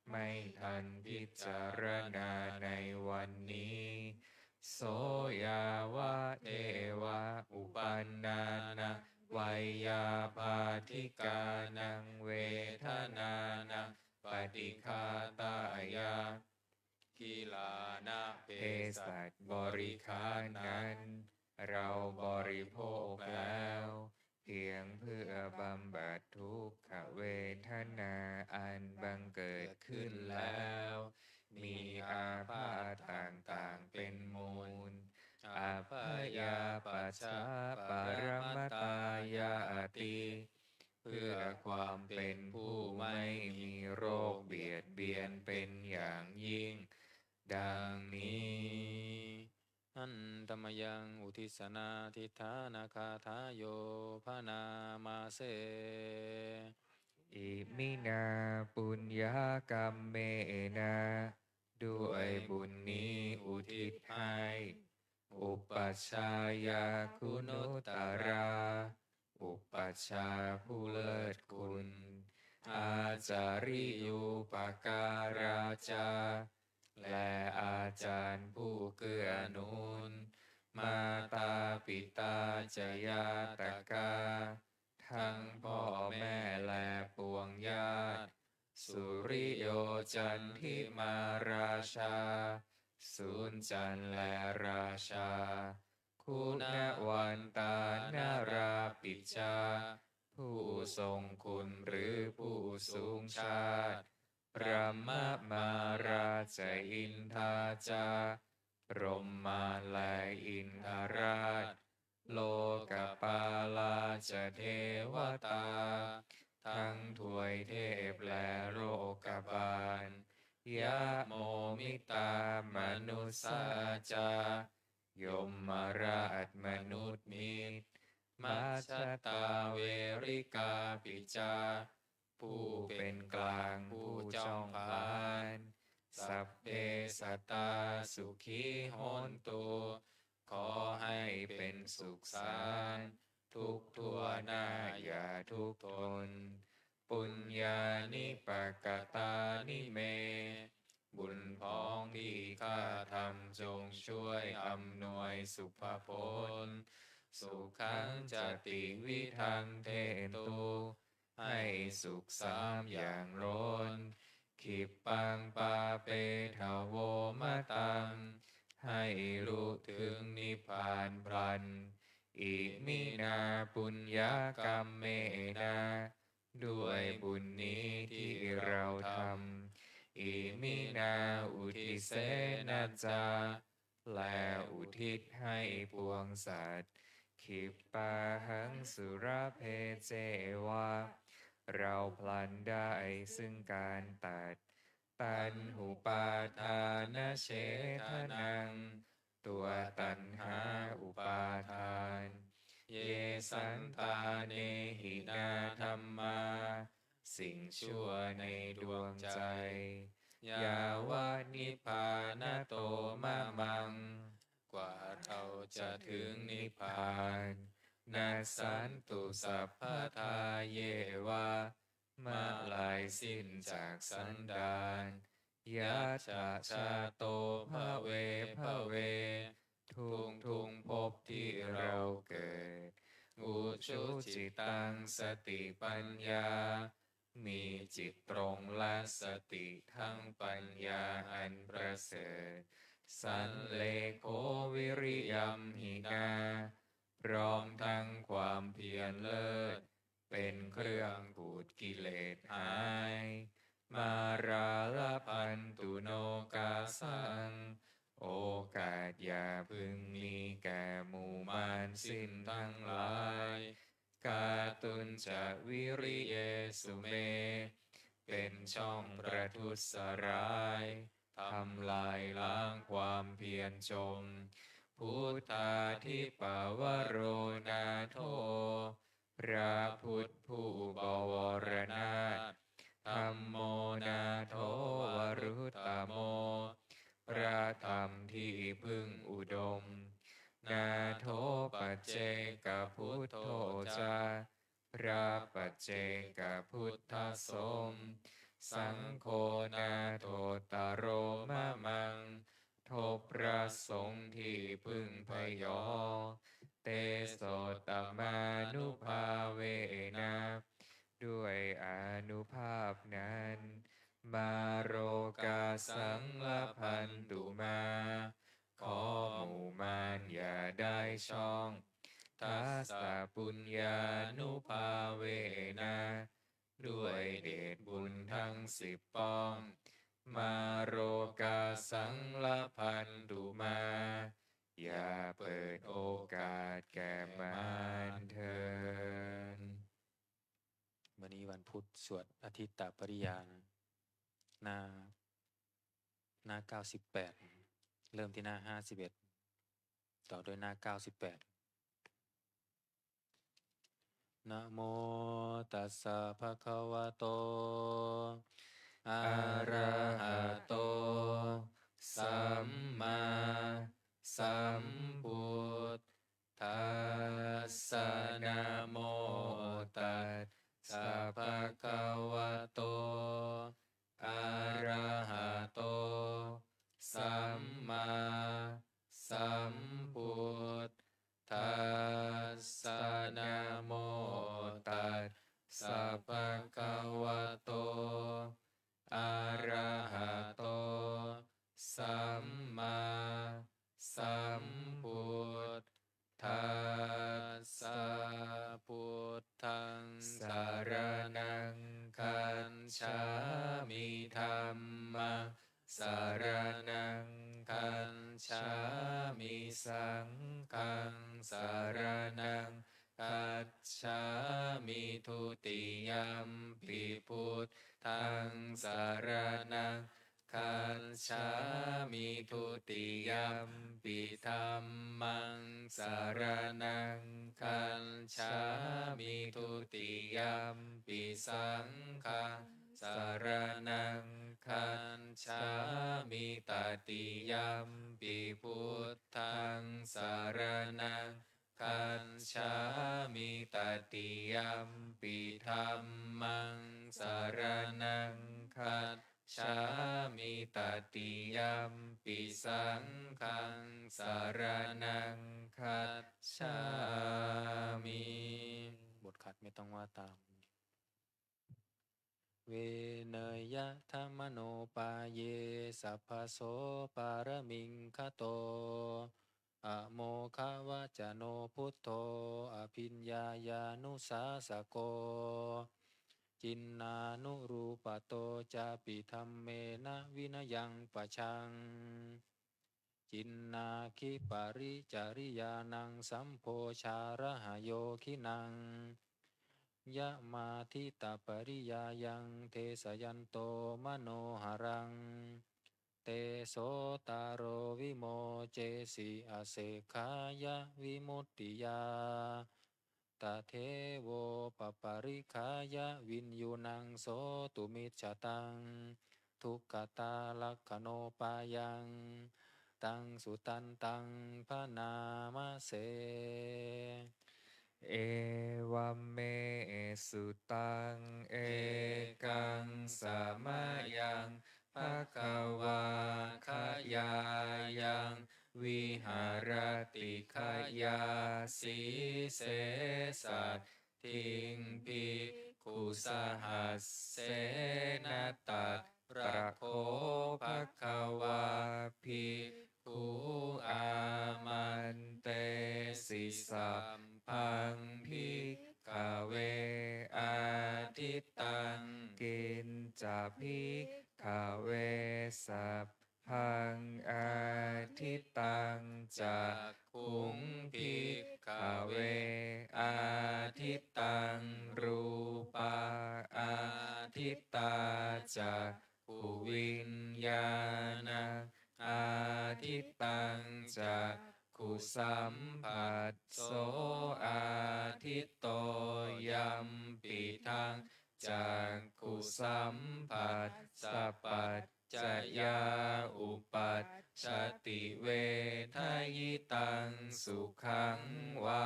ไม่ทันพิจารณาในวันนี้ So yāvadeva uppannānaṃ veyyābādhikānaṃ vedanānaṃ paṭighātāya กิลานะเภสัชบริขารนั้น เราบริโภคแล้ว เพียงเพื่อบำบัดทุกขเวทนาอันบังเกิดขึ้นแล้ว มีอาพาธต่างๆเป็นมูล Abyāpajjhaparamatāyāti เพื่อความเป็นผู้ไม่มีโรคเบียดเบียนเป็นอย่างยิ่ง ดังนี้ Handa mayaṃ uddissanādhiṭṭhānagāthāyo bhaṇāma se. Iminā puññakammena ด้วยบุญนี้อุทิศให้ Upajjhāyā guṇuttarā อุปัชฌาย์ผู้เลิศคุณ Ācariyūpakārā ca และอาจารย์ผู้เกื้อหนุน Mātā pitā ca ñātakā ทั้งพ่อแม่และปวงญาติ Suriyo candimā rājā สุริจันทร์และราชา Guṇavantā narāpi ca, ผู้ทรงคุณหรือผู้สูงชาติ Brahmamārā ca indā ca, พรหมมารและอินทราช Lokapālā ca devatā, ทั้งทวยเทพและโลกบาล Yamo mittā manussā ca, ยมราชมนุษย์มิตร Majjhattā verikāpi ca, ผู้เป็นกลางผู้จ้องผลาญ Sabbe sattā sukhī hontu, ขอให้เป็นสุขสันต์ ทุกทั่วหน้าอย่าทุกข์ทน Puññāni pakatāni me, บุญพ้องที่ข้าทำจงช่วยอำนวยสุภผล Sukhañca tividhaṃ dentu, ให้สุขสามอย่างล้น Khippaṃ pāpetha vo mataṃ, ให้ลุถึงนิพพานพลัน Iminā puññakammena, ด้วยบุญนี้ที่เราทำ Iminā uddisena ca, และอุทิศให้ปวงสัตว์ Khippāhaṃ sulabhe ceva, เราพลันได้ซึ่งการตัด Taṇhupādānachedanaṃ, ตัวตัณหาอุปาทาน Ye santāne hinā dhammā, สิ่งชั่วในดวงใจ Yāva nibbānato mamaṃ, กว่าเราจะถึงนิพพาน Nassantu sabbadā yeva, เมื่อลายสิ้นจากสันดาน Yattha jāto bhave bhave, ทุกๆ ภพที่เราเกิด Ujucittaṃ satipaññā, มีจิตตรงและสติทั้งปัญญาอันประเสริฐ Sallekho viriyamphinā, พร้อมทั้งความเพียรเลิศ เป็นเครื่องขูดกิเลสหาย Mārā labhantu nokāsaṃ, โอกาสอย่าพึงมีแก่หมู่มารสิ้นทั้งหลาย Kātuñca viriyesu me, เป็นช่องประทุษร้าย ทำลายล้างความเพียรชม Buddhādhipavaro nātho, พระพุทธผู้บวรนาถ Dhammo nātho varuttamo, พระธรรมที่พึ่งอุดม Nātho paccekabuddho ca, พระปัจเจกพุทธสงฆ์ Saṅgho nāthottaro mamaṃ, ทบพระสงฆ์ที่พึ่งพยอง Tesottamānubhāvena, ด้วยอานุภาพนั้น Mārokāsaṃ labhantu mā, ขอหมู่มารอย่าได้ช่อง Tassa puññānubhāvena, ด้วยเดชบุญทั้งสิบป้อง Mārokāsaṃ labhantu mā, อย่าเปิดโอกาสแก่มารเถิด วันนี้วันพุธ สวดอทิตตปริยานะ หน้า หน้าเก้าสิบแปด เริ่มที่หน้าห้าสิบเอ็ด ต่อด้วยหน้าเก้าสิบแปด Namo tassa bhagavato arahato sammāsambuddhassa. Namo tassa bhagavato arahato sammāsambuddhassa. Namo tassa bhagavato arahato sammāsambuddhassa. gacchāmi. Saṅghaṃ saraṇaṃ gacchāmi. Dutiyampi buddhaṃ saraṇaṃ gacchāmi. Dutiyampi dhammaṃ saraṇaṃ gacchāmi. Dutiyampi saṅghaṃ saraṇaṃ gacchāmi. Tatiyampi buddhaṃ saraṇaṃ gacchāmi. Tatiyampi dhammaṃ saraṇaṃ gacchāmi. Tatiyampi saṅghaṃ saraṇaṃ gacchāmi. บทขัดไม่ต้องว่าตาม Vineyadhammanopāye sabbaso pāramī gato, amoghavacanā buddho abhiññāya nusāsako. Ciṇṇānurūpato cāpi dhammena vinayaṃ pajaṃ, ciṇṇāgiparicariyaṇaṃ sambhojarahayogiṇaṃ, yamāditapariyāyaṃ desayanto manoharaṃ. Tejo tārā vimocesi asekhāya vimuttiyā, tadevopaparikkhāya viññuṇaṃ sotumijjhataṃ dukkhāta lakkhaṇopāyaṃ, taṃ sudantaṃ bhaṇāma se. Evaṃ me sutaṃ. Ekaṃ samayaṃ bhagavā gayāyaṃ viharati gayāsīse saddhiṃ bhikkhusahassena. Tatra kho bhagavā bhikkhū āmantesi: Sabbaṃ bhikkhave ādittaṃ. Kiñca bhikkhave sabbaṃ ādittaṃ? Cakkhuṃ bhikkhave ādittaṃ, rūpā ādittā, cakkhuviññāṇaṃ ādittaṃ, cakkhusamphasso āditto. Yampidaṃ cakkhusamphassapaccayā uppajjati vedayitaṃ sukhaṃ vā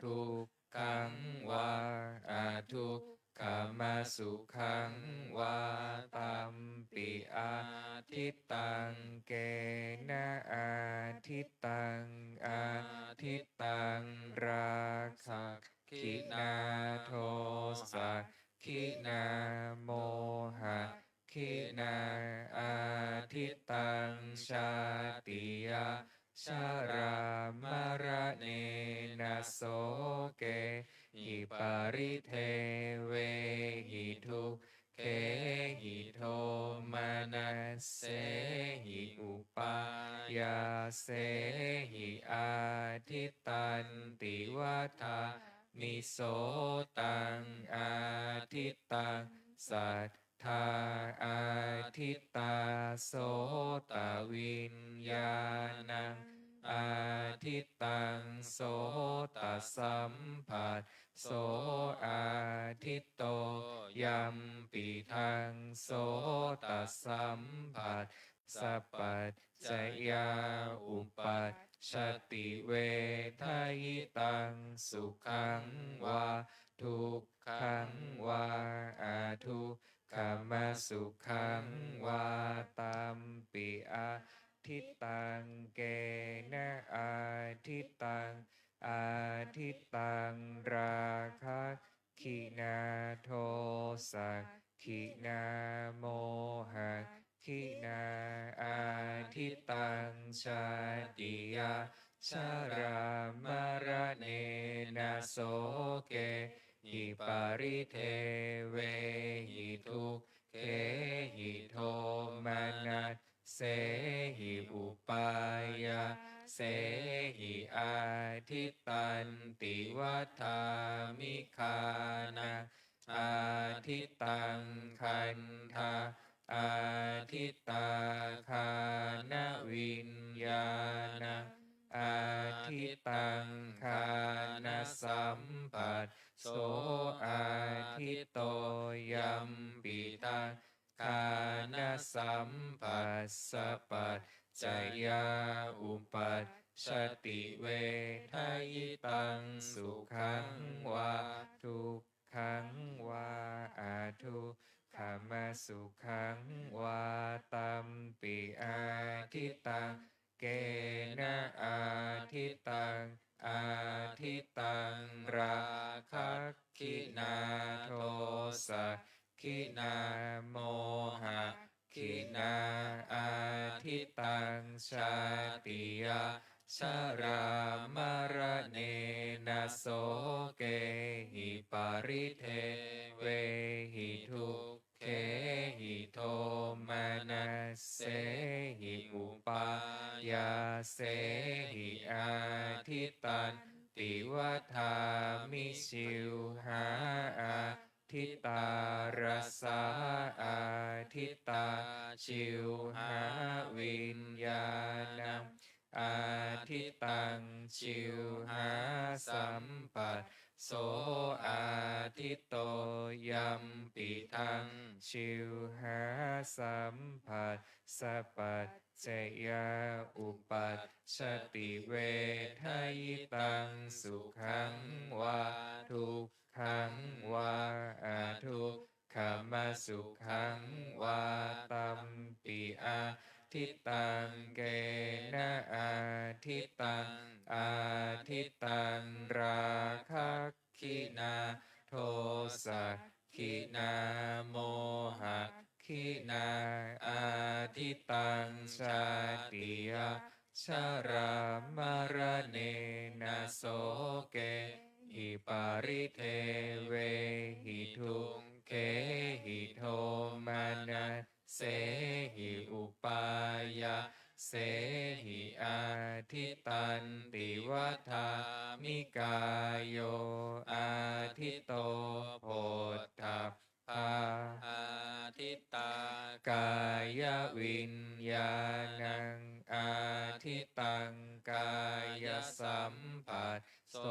dukkhaṃ vā adukkhamasukhaṃ vā, tampi ādittaṃ. Kena ādittaṃ? Ādittaṃ rāgagginā dosagginā mohagginā, ādittaṃ jātiyā jarāmaraṇena sokehi paridevehi dukkhehi domanassehi upāyāsehi. Ādittanti vadāmi: sotaṃ ādittaṃ, sad dā ādittā, sotaviññāṇaṃ ādittaṃ, sotasamphasso āditto. Yampidaṃ sotasamphassapaccayā uppajjati vedayitaṃ sukhaṃ vā dukkhaṃ vā adukkhamasukhaṃ vā, tampi ādittaṃ. Kena ādittaṃ? Ādittaṃ rāgagginā dosagginā mohagginā, ādittaṃ jātiyā jarāmaraṇena sokehi paridevehi dukkhehi domanas sehi upāyāsehi ādhitanti vadāmi. Ghānaṃ ādhitaṃ gandhā ādhitā ghānaviññāṇaṃ ādhitaṃ ghānasamphasso ādhito yampidaṃ ghānasamphassapaccayaṃ uppajjati vedayitaṃ sukhaṃ vā dukkhaṃ vā adukkhamasukhaṃ vā. Tampi ādhitaṃ kena ādhitaṃ ādhitaṃ rāgagghinā dosagginā mohagginā ādhitaṃ jātiyā jarāmaraṇena sokehi paridevehi dukkhehi domanassehi upāyāsehi ādhitanti vadāmi. Jivhā ādhitā rasā ādhitā jivhāviññāṇaṃ ādhitaṃ jivhāsamphasso ādhito yampidaṃ jivhāsamphassapaccayā uppajjati vedayitaṃ sukhaṃ vā dukkhaṃ vā adukkhamasukhaṃ vā. Tampi ādhitaṃ kena ādhitaṃ ādhitaṃ rāgagghinā dosagginā mohagginā ādhitaṃ jātiyā jarāmaraṇena sokehi paridevehi dukkhehi domanassehi upāyāsehi ādhitanti vadāmi. Kāyo ādhito phoṭṭhab bā ādhitā kāyaviññāṇaṃ ādhitaṃ kāyasamphasso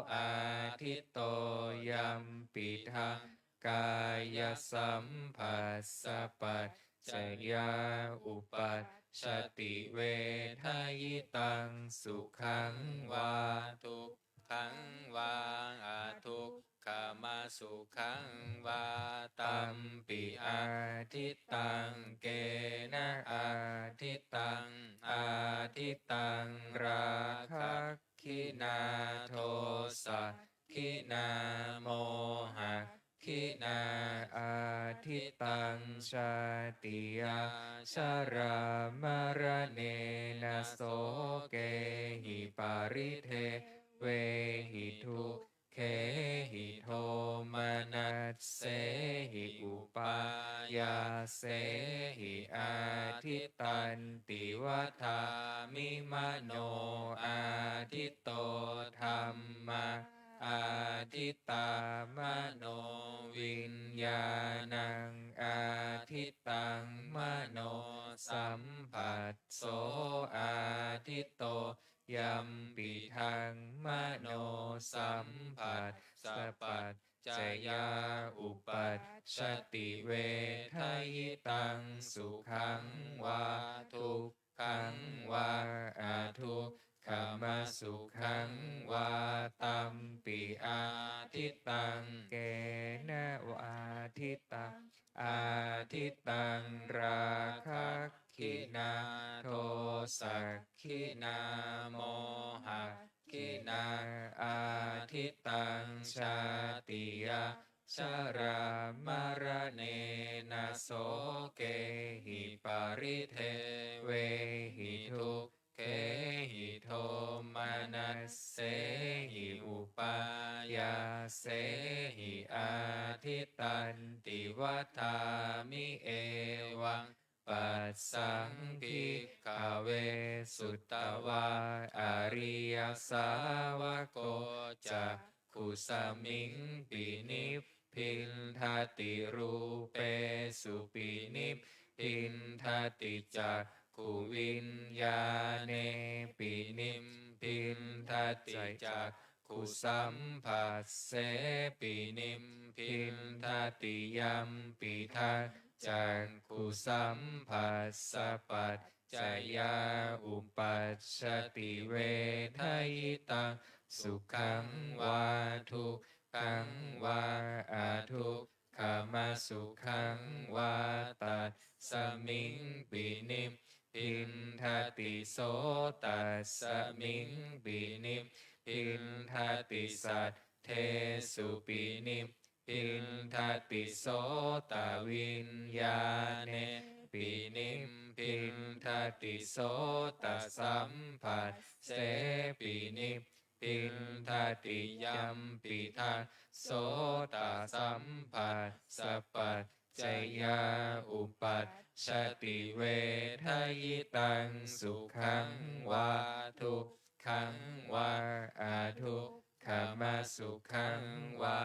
ādhito yampidaṃ kāyasamphassapaccayā uppajjati vedayitaṃ sukhaṃ vā duk khaṃ vā adukkhamasukhaṃ vā. Tampi ādhitaṃ kena ādhitaṃ ādhitaṃ rāgagghinā dosagginā mohagginā ādhitaṃ jātiyā jarāmaraṇena sokehi paridevehi dukkhehi domanassehi upāyāsehi ādhitanti vadāmi. Mano ādhito dhammā ādhitā manoviññāṇaṃ ādhitaṃ manosamphasso ādhito yampidaṃ manosamphassapaccayā uppajjati vedayitaṃ sukhaṃ vā duk khaṃ vā adukkhamasukhaṃ vā. Tampi ādhitaṃ kena ādhitaṃ ādhitaṃ rāgagghinā dosagginā mohagginā ādhitaṃ jātiyā jarāmaraṇena sokehi paridevehi dukkhehi domanassehi upāyāsehi ādhitanti vadāmi. Evaṃ Passaṃ bhikkhave sutvā ariyasāvako cakkhusmiṃ pinibbindati, rūpesupi nibbindati, cakkhuviññāṇepi nibbindati, cakkhusamphasse pinibbindati. Yampidaṃ cakkhusamphassapaccayā uppajjati vedayitaṃ sukhaṃ vā dukkhaṃ vā adukkhamasukhaṃ vā, tasmiṃ pinibbindati. Sotasmiṃ pinibbindati, saddesupi nibbindati, sotaviññāṇepi nibbindati, sotasamphassepi nibbindati. Yampidaṃ sotasamphassapaccayā uppajjati vedayitaṃ sukhaṃ vā dukkhaṃ vā adukkhamasukhaṃ vā,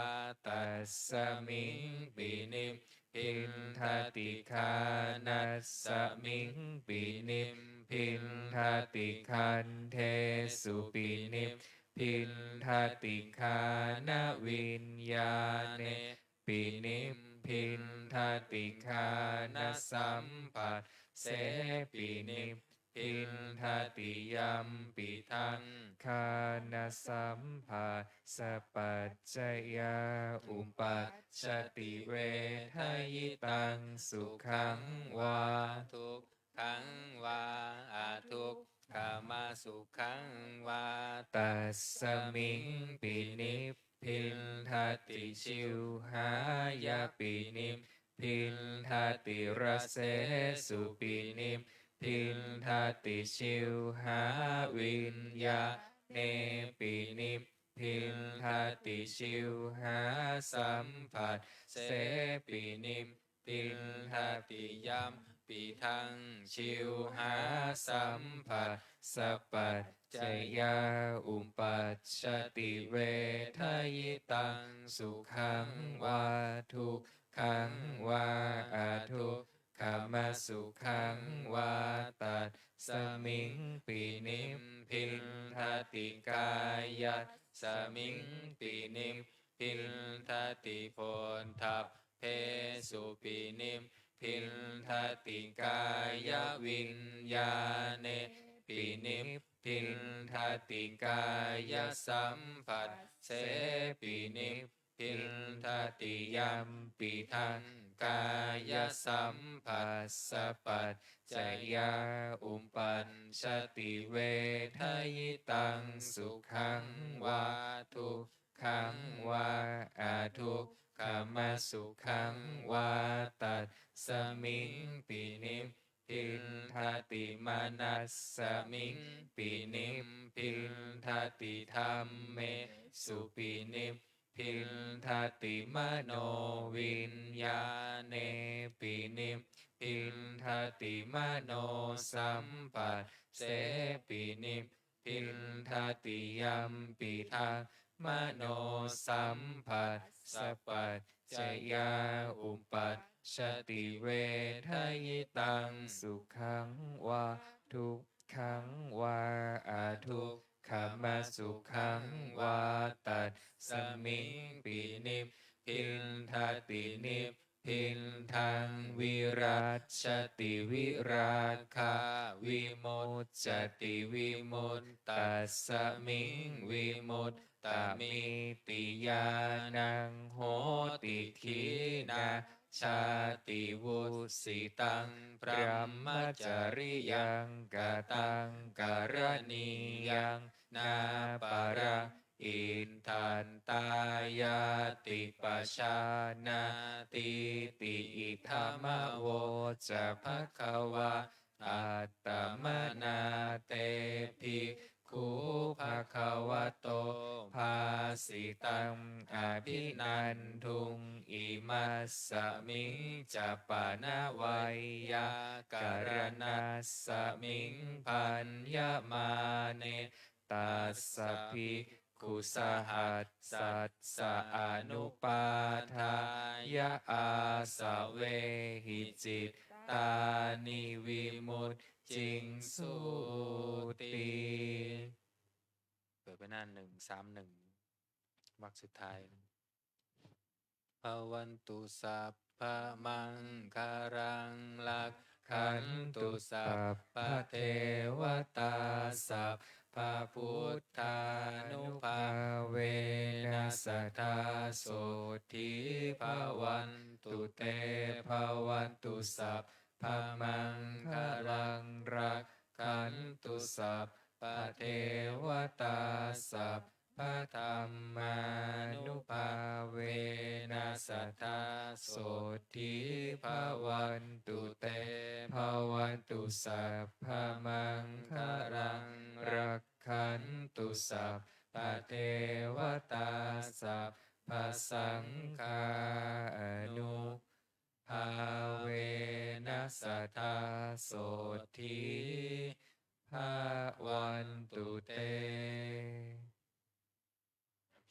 tasmiṃ pinibbindati. Ghānasmiṃ pinibbindati, gandhesupi nibbindati, ghānaviññāṇepi nibbindati, ghānasamphassepi nibbindati. Yampidaṃ ghānasamphassapaccayā uppajjati vedayitaṃ sukhaṃ vā dukkhaṃ vā adukkhamasukhaṃ vā, tasmiṃ pinibbindati. Jivhāyapi nibbindati, rasesupi nibbindati, jivhāviññāṇepi nibbindati, jivhāsamphassepi nibbindati. Yampidaṃ jivhāsamphassapaccayā uppajjati vedayitaṃ sukhaṃ vā dukkhaṃ vā adukkhamasukhaṃ vā, tasmiṃ pinibbindati. Kāyasmiṃ pinibbindati, phoṭṭhabbesupi nibbindati, kāyaviññāṇepi nibbindati, kāyasamphassepi nibbindati. Yampidaṃ kāyasamphassapaccayā uppajjati vedayitaṃ sukhaṃ vā dukkhaṃ vā adukkhamasukhaṃ vā, tasmiṃ pinibbindati. Manasmiṃ pinibbindati, dhammesupi nibbindati, manoviññāṇepi nibbindati, manosamphassepi nibbindati. Yampidaṃ manosamphassapaccayā uppajjati vedayitaṃ sukhaṃ vā dukkhaṃ vā adukkhamasukhaṃ vā, tasmiṃ pinibbindati. Nibbindaṃ virajjati, virāgā vimuccati, vimuttasmiṃ vimuttamitti ñāṇaṃ hoti. Khīṇā jāti, vussitaṃ brahmacariyaṃ, kataṃ karaṇīyaṃ nāparaṃ itthattāyāti pajānātīti. Idamavoca bhagavā. Attamanā te bhikkhū bhagavato bhāsitaṃ abhinanduṃ. Ima Asmiṃ ca pana veyyākaraṇasmiṃ bhaññamāne tassa bhikkhusahassassa anupādāya āsavehi cittāni vimucciṃsūti. เปิดไปหน้าหนึ่งสามหนึ่ง วรรคสุดท้าย Bhavantu sabbamaṅgalaṃ, rakkhantu sabbadevatā, sabbabuddhānubhāvena sadā sotthī bhavantu te. Bhavantu sabbamaṅgalaṃ, rakkhantu sabbadevatā, sab- -badhammānubhāvena sadā sotthī bhavantu te. Bhavantu sabbamaṅgalaṃ, rakkhantu sabbadevatā, sabbasaṅghānubhāvena sadā sotthī bhavantu te.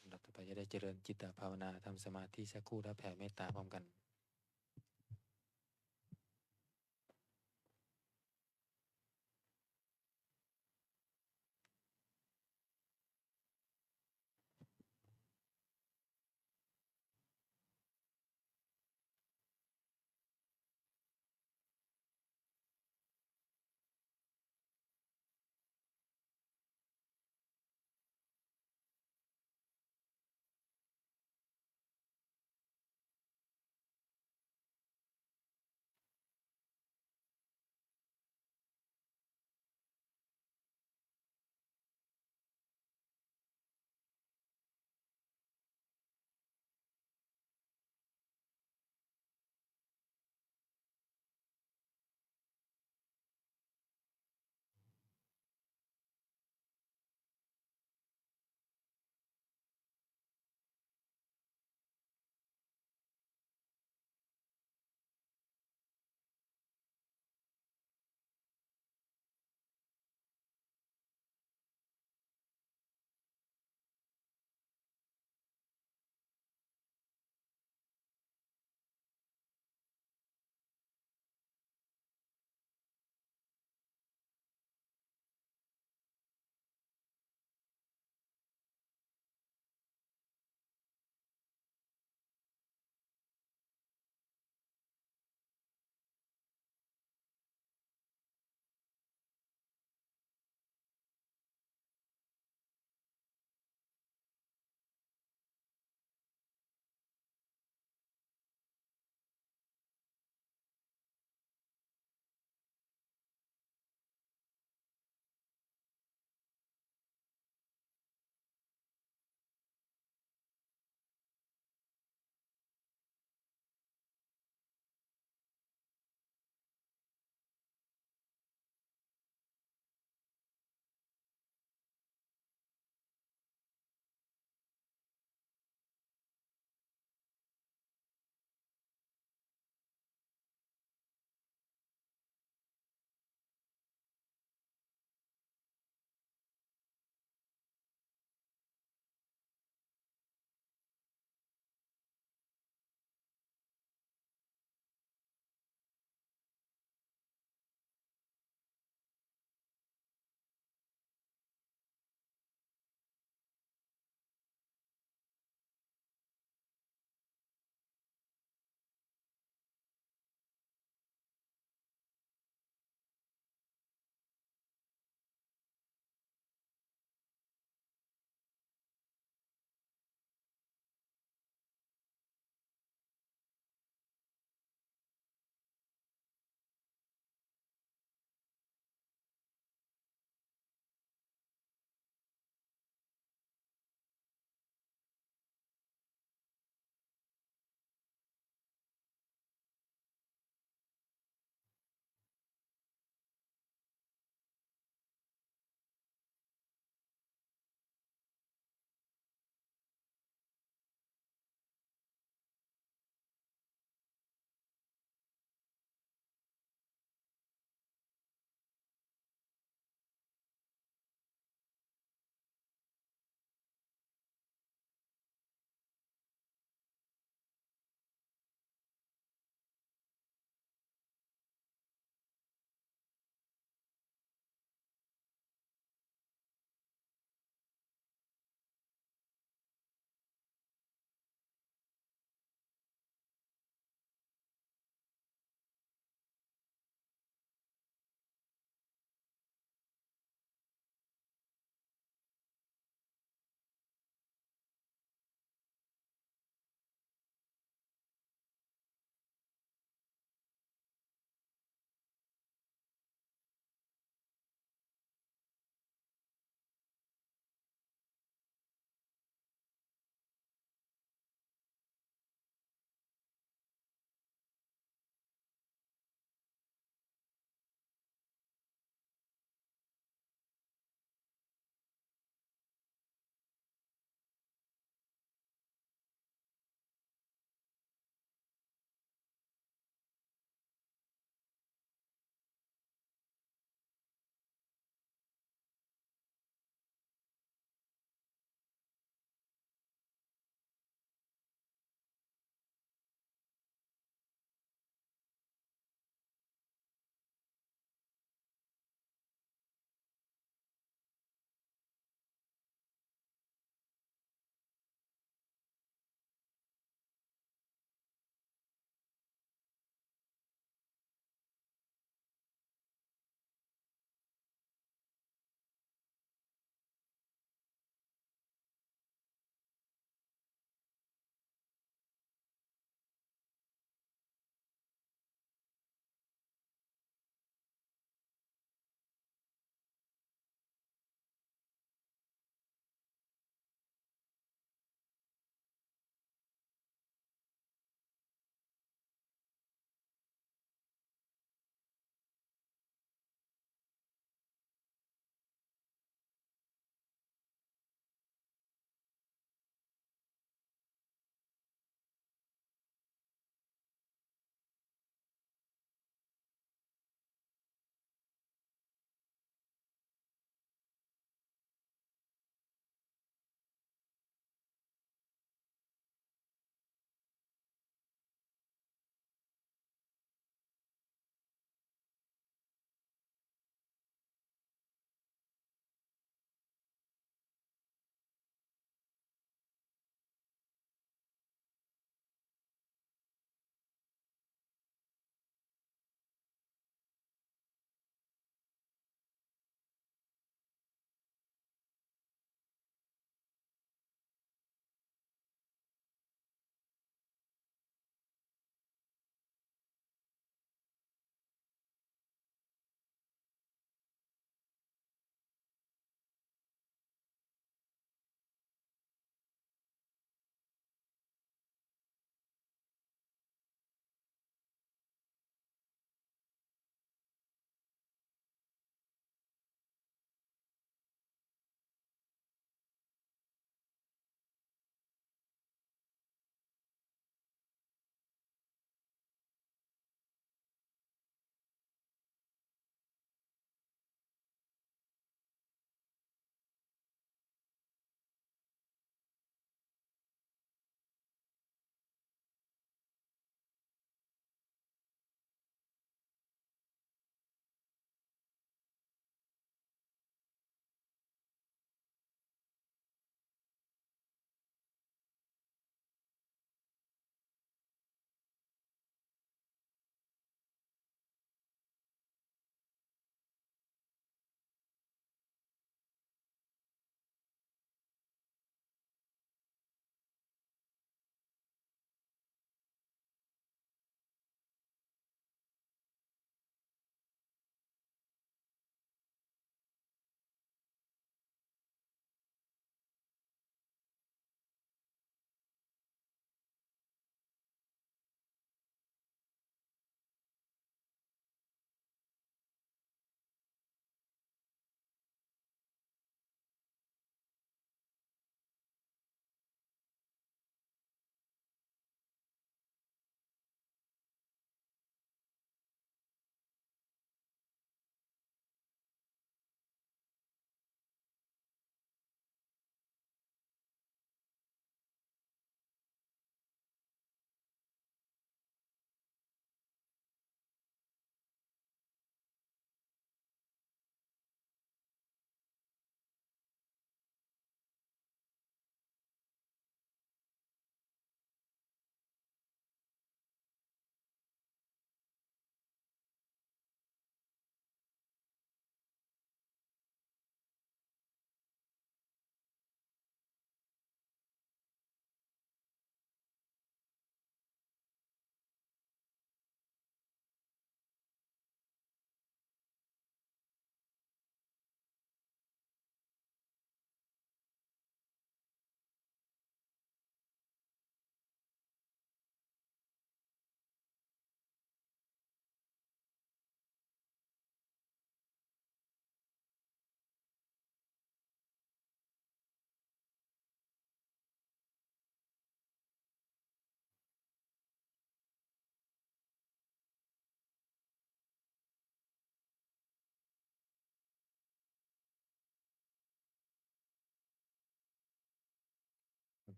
ลำดับต่อไปจะได้เจริญจิตตภาวนา ทำสมาธิสักครู่ แล้วแผ่เมตตาพร้อมกัน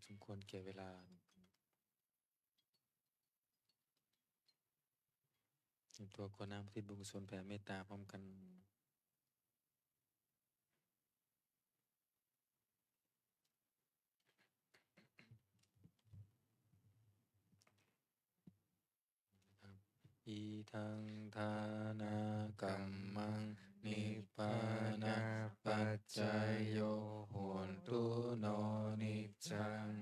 สมควรแก่เวลา เตรียมตัวกรวดน้ำอุทิศบุญกุศลแผ่เมตตาพร้อมกัน Idaṃ dānakammaṃ nibbānapaccayo hotu no niccaṃ.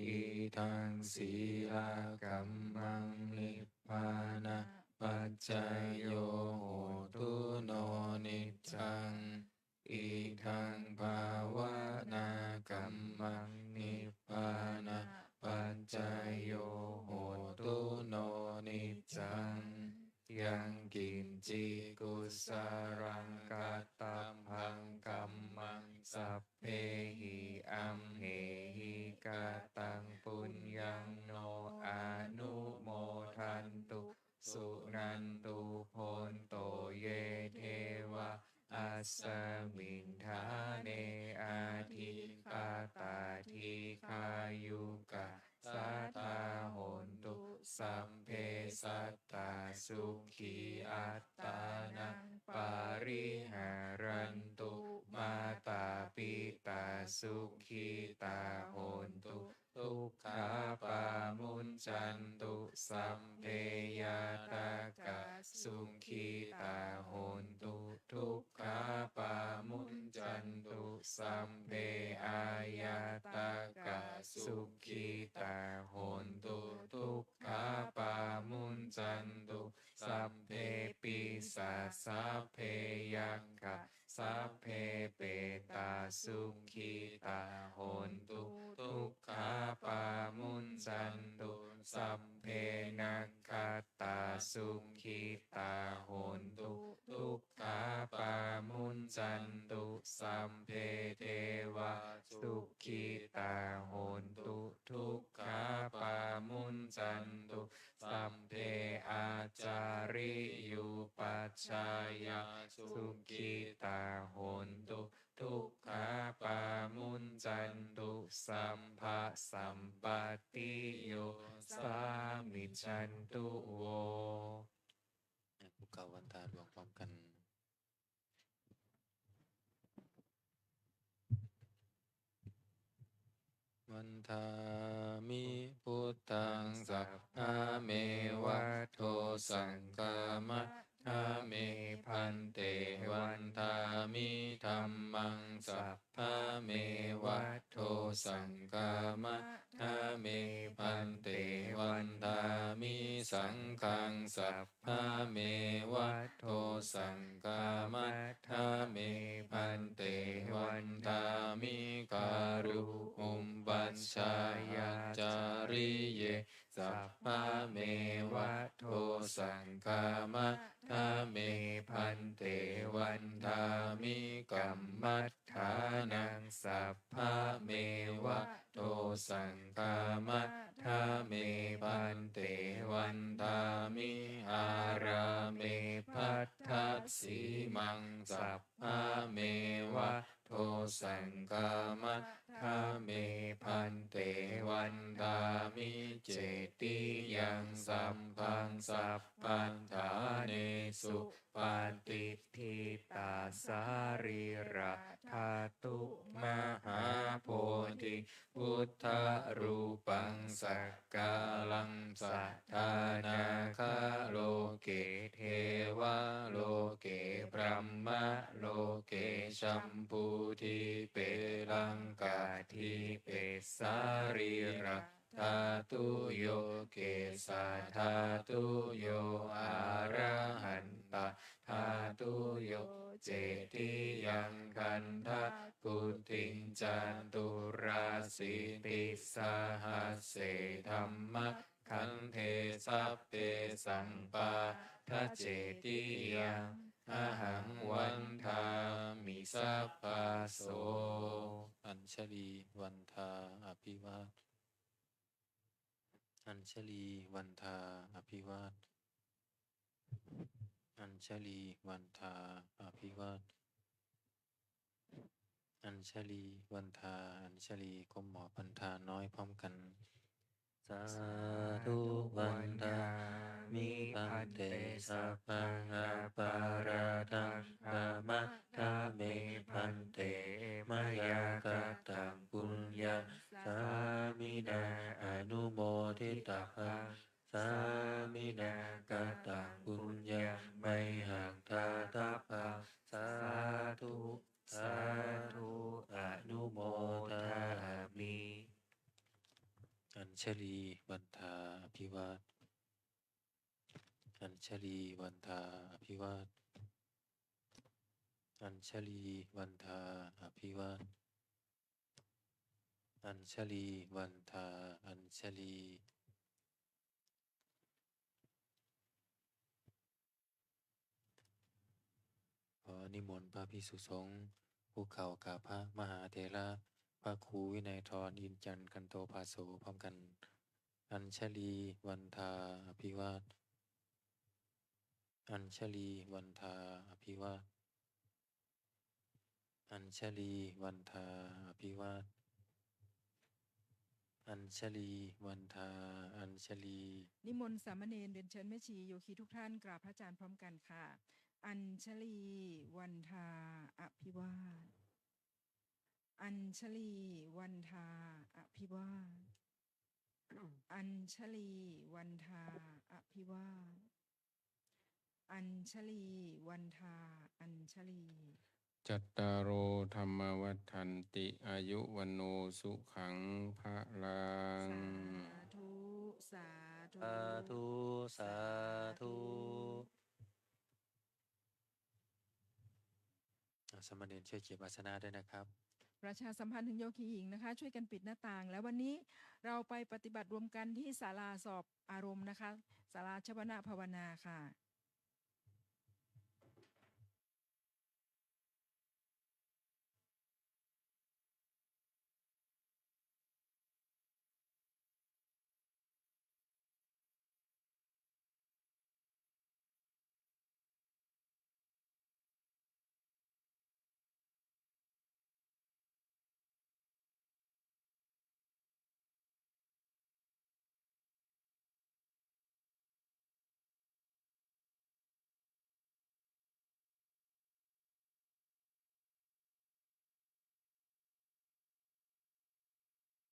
Idaṃ sīlakammaṃ nibbānapaccayo hotu no niccaṃ. Idaṃ bhāvanākammaṃ nibbānapaccayo hotu no niccaṃ. Yaṃ kiñci kusalaṃ kattabbaṃ kammaṃ sabbehi amhehi kataṃ puññaṃ no anumodantu suṇantu bhonto ye devā asmiṃ ṭhāne adhigatā dīghāyukā sadā hontu. Sabbe sattā sukhī attānaṃ pariharantu. Mātā pitā sukhitā hontu dukkhā pamuñcantu. Sabbe ñātakā sukhitā hontu dukkhā pamuñcantu. Sabbe aññātakā sukhitā hontu dukkhā pamuñcantu. Sabbe pisā sabbe yakkhā sabbe petā sukhitā hontu dukkhā pamuñcantu. Sabbe nakkhattā sukhitā hontu dukkhā pamuñcantu. Sabbe devā sukhitā hontu dukkhā pamuñcantu. Sabbe ācariyupajjhāyā sukhitā hontu dukkhā pamuñcantu. Sabbasampattiyo samijjhantu vo. อ่ะ พวกเราวันทาหลวงพร้อมกัน Vandāmi buddhaṃ sabbameva dosaṃ khamatha me bhante. Vandāmi dhammaṃ sabbameva dosaṃ khamatha me bhante. Vandāmi saṅghaṃ sab bameva dosaṃ khamatha me bhante. Vandāmi garuṃ upajjhāyācariye sabbameva dosaṃ khamatha me bhante. Vandāmi kammaṭṭhānaṃ sabbameva dosaṃ khamatha me bhante. Vandāmi ārāme bhaddasīmaṃ sabbameva dosaṃ khamatha me bhante. Vandāmi cetiyaṃ sabbaṃ sabbaṭṭhānesu patiṭṭhitā sarīradhātu mahābodhi buddharūpaṃ sakalaṃ sadā nāgaloke devaloke brahmaloke jambudīpe laṅkādīpe sarīra dhātuyo kesādhātuyo arahantādhātuyo cetiyaṃ gandhakuṭiṃ caturāsītisahase dhammakkhandhe sabbesaṃ pattacetiyaṃ ahaṃ vandāmi sabbaso. Añjalī vandā abhivād Añjalī vandā abhivād Añjalī vandā abhivād Añjalī vandā, añjalī ก้มหัวบันทาน้อยพร้อมกัน Sādhu vandāmi bhante, sabbaṃ aparādhaṃ khamatha me bhante, mayā kataṃ puññaṃ sāminā anumoditabbaṃ, sāminā kataṃ puññaṃ mayhaṃ dātabbaṃ. Sādhu, sādhu, anumodāmi. Añjalī vandā abhivāda. Añjalī vandā abhivāda. Añjalī vandā abhivāda. Añjalī vandā añjalī. ขอนิมนต์พระภิกษุสงฆ์คุกเข่ากับพระมหาเถระ พระครูวินัยธร อินทร์จันทร์ กันโตภาโส พร้อมกัน Añjalī vandā abhivāda. Añjalī vandā abhivāda. Añjalī vandā abhivāda. Añjalī vandā añjalī. นิมนต์สามเณรเรียนเชิญแม่ชีโยคีทุกท่านกราบพระอาจารย์พร้อมกันค่ะ Añjalī vandā abhivāda. Añjalī vandā abhivāda. Añjalī vandā abhivāda. Añjalī vandā añjalī. Cattāro dhammā vaḍḍhanti, āyu vaṇṇo sukhaṃ balaṃ. Sādhu, sādhu, sādhu, sādhu. อ่ะ สามเณรช่วยเก็บอาสนะด้วยนะครับ ประชาสัมพันธ์ถึงโยคีหญิงนะคะ ช่วยกันปิดหน้าต่าง แล้ววันนี้เราไปปฏิบัติรวมกันที่ศาลาสอบอารมณ์นะคะ ศาลาชวนะภาวนาค่ะ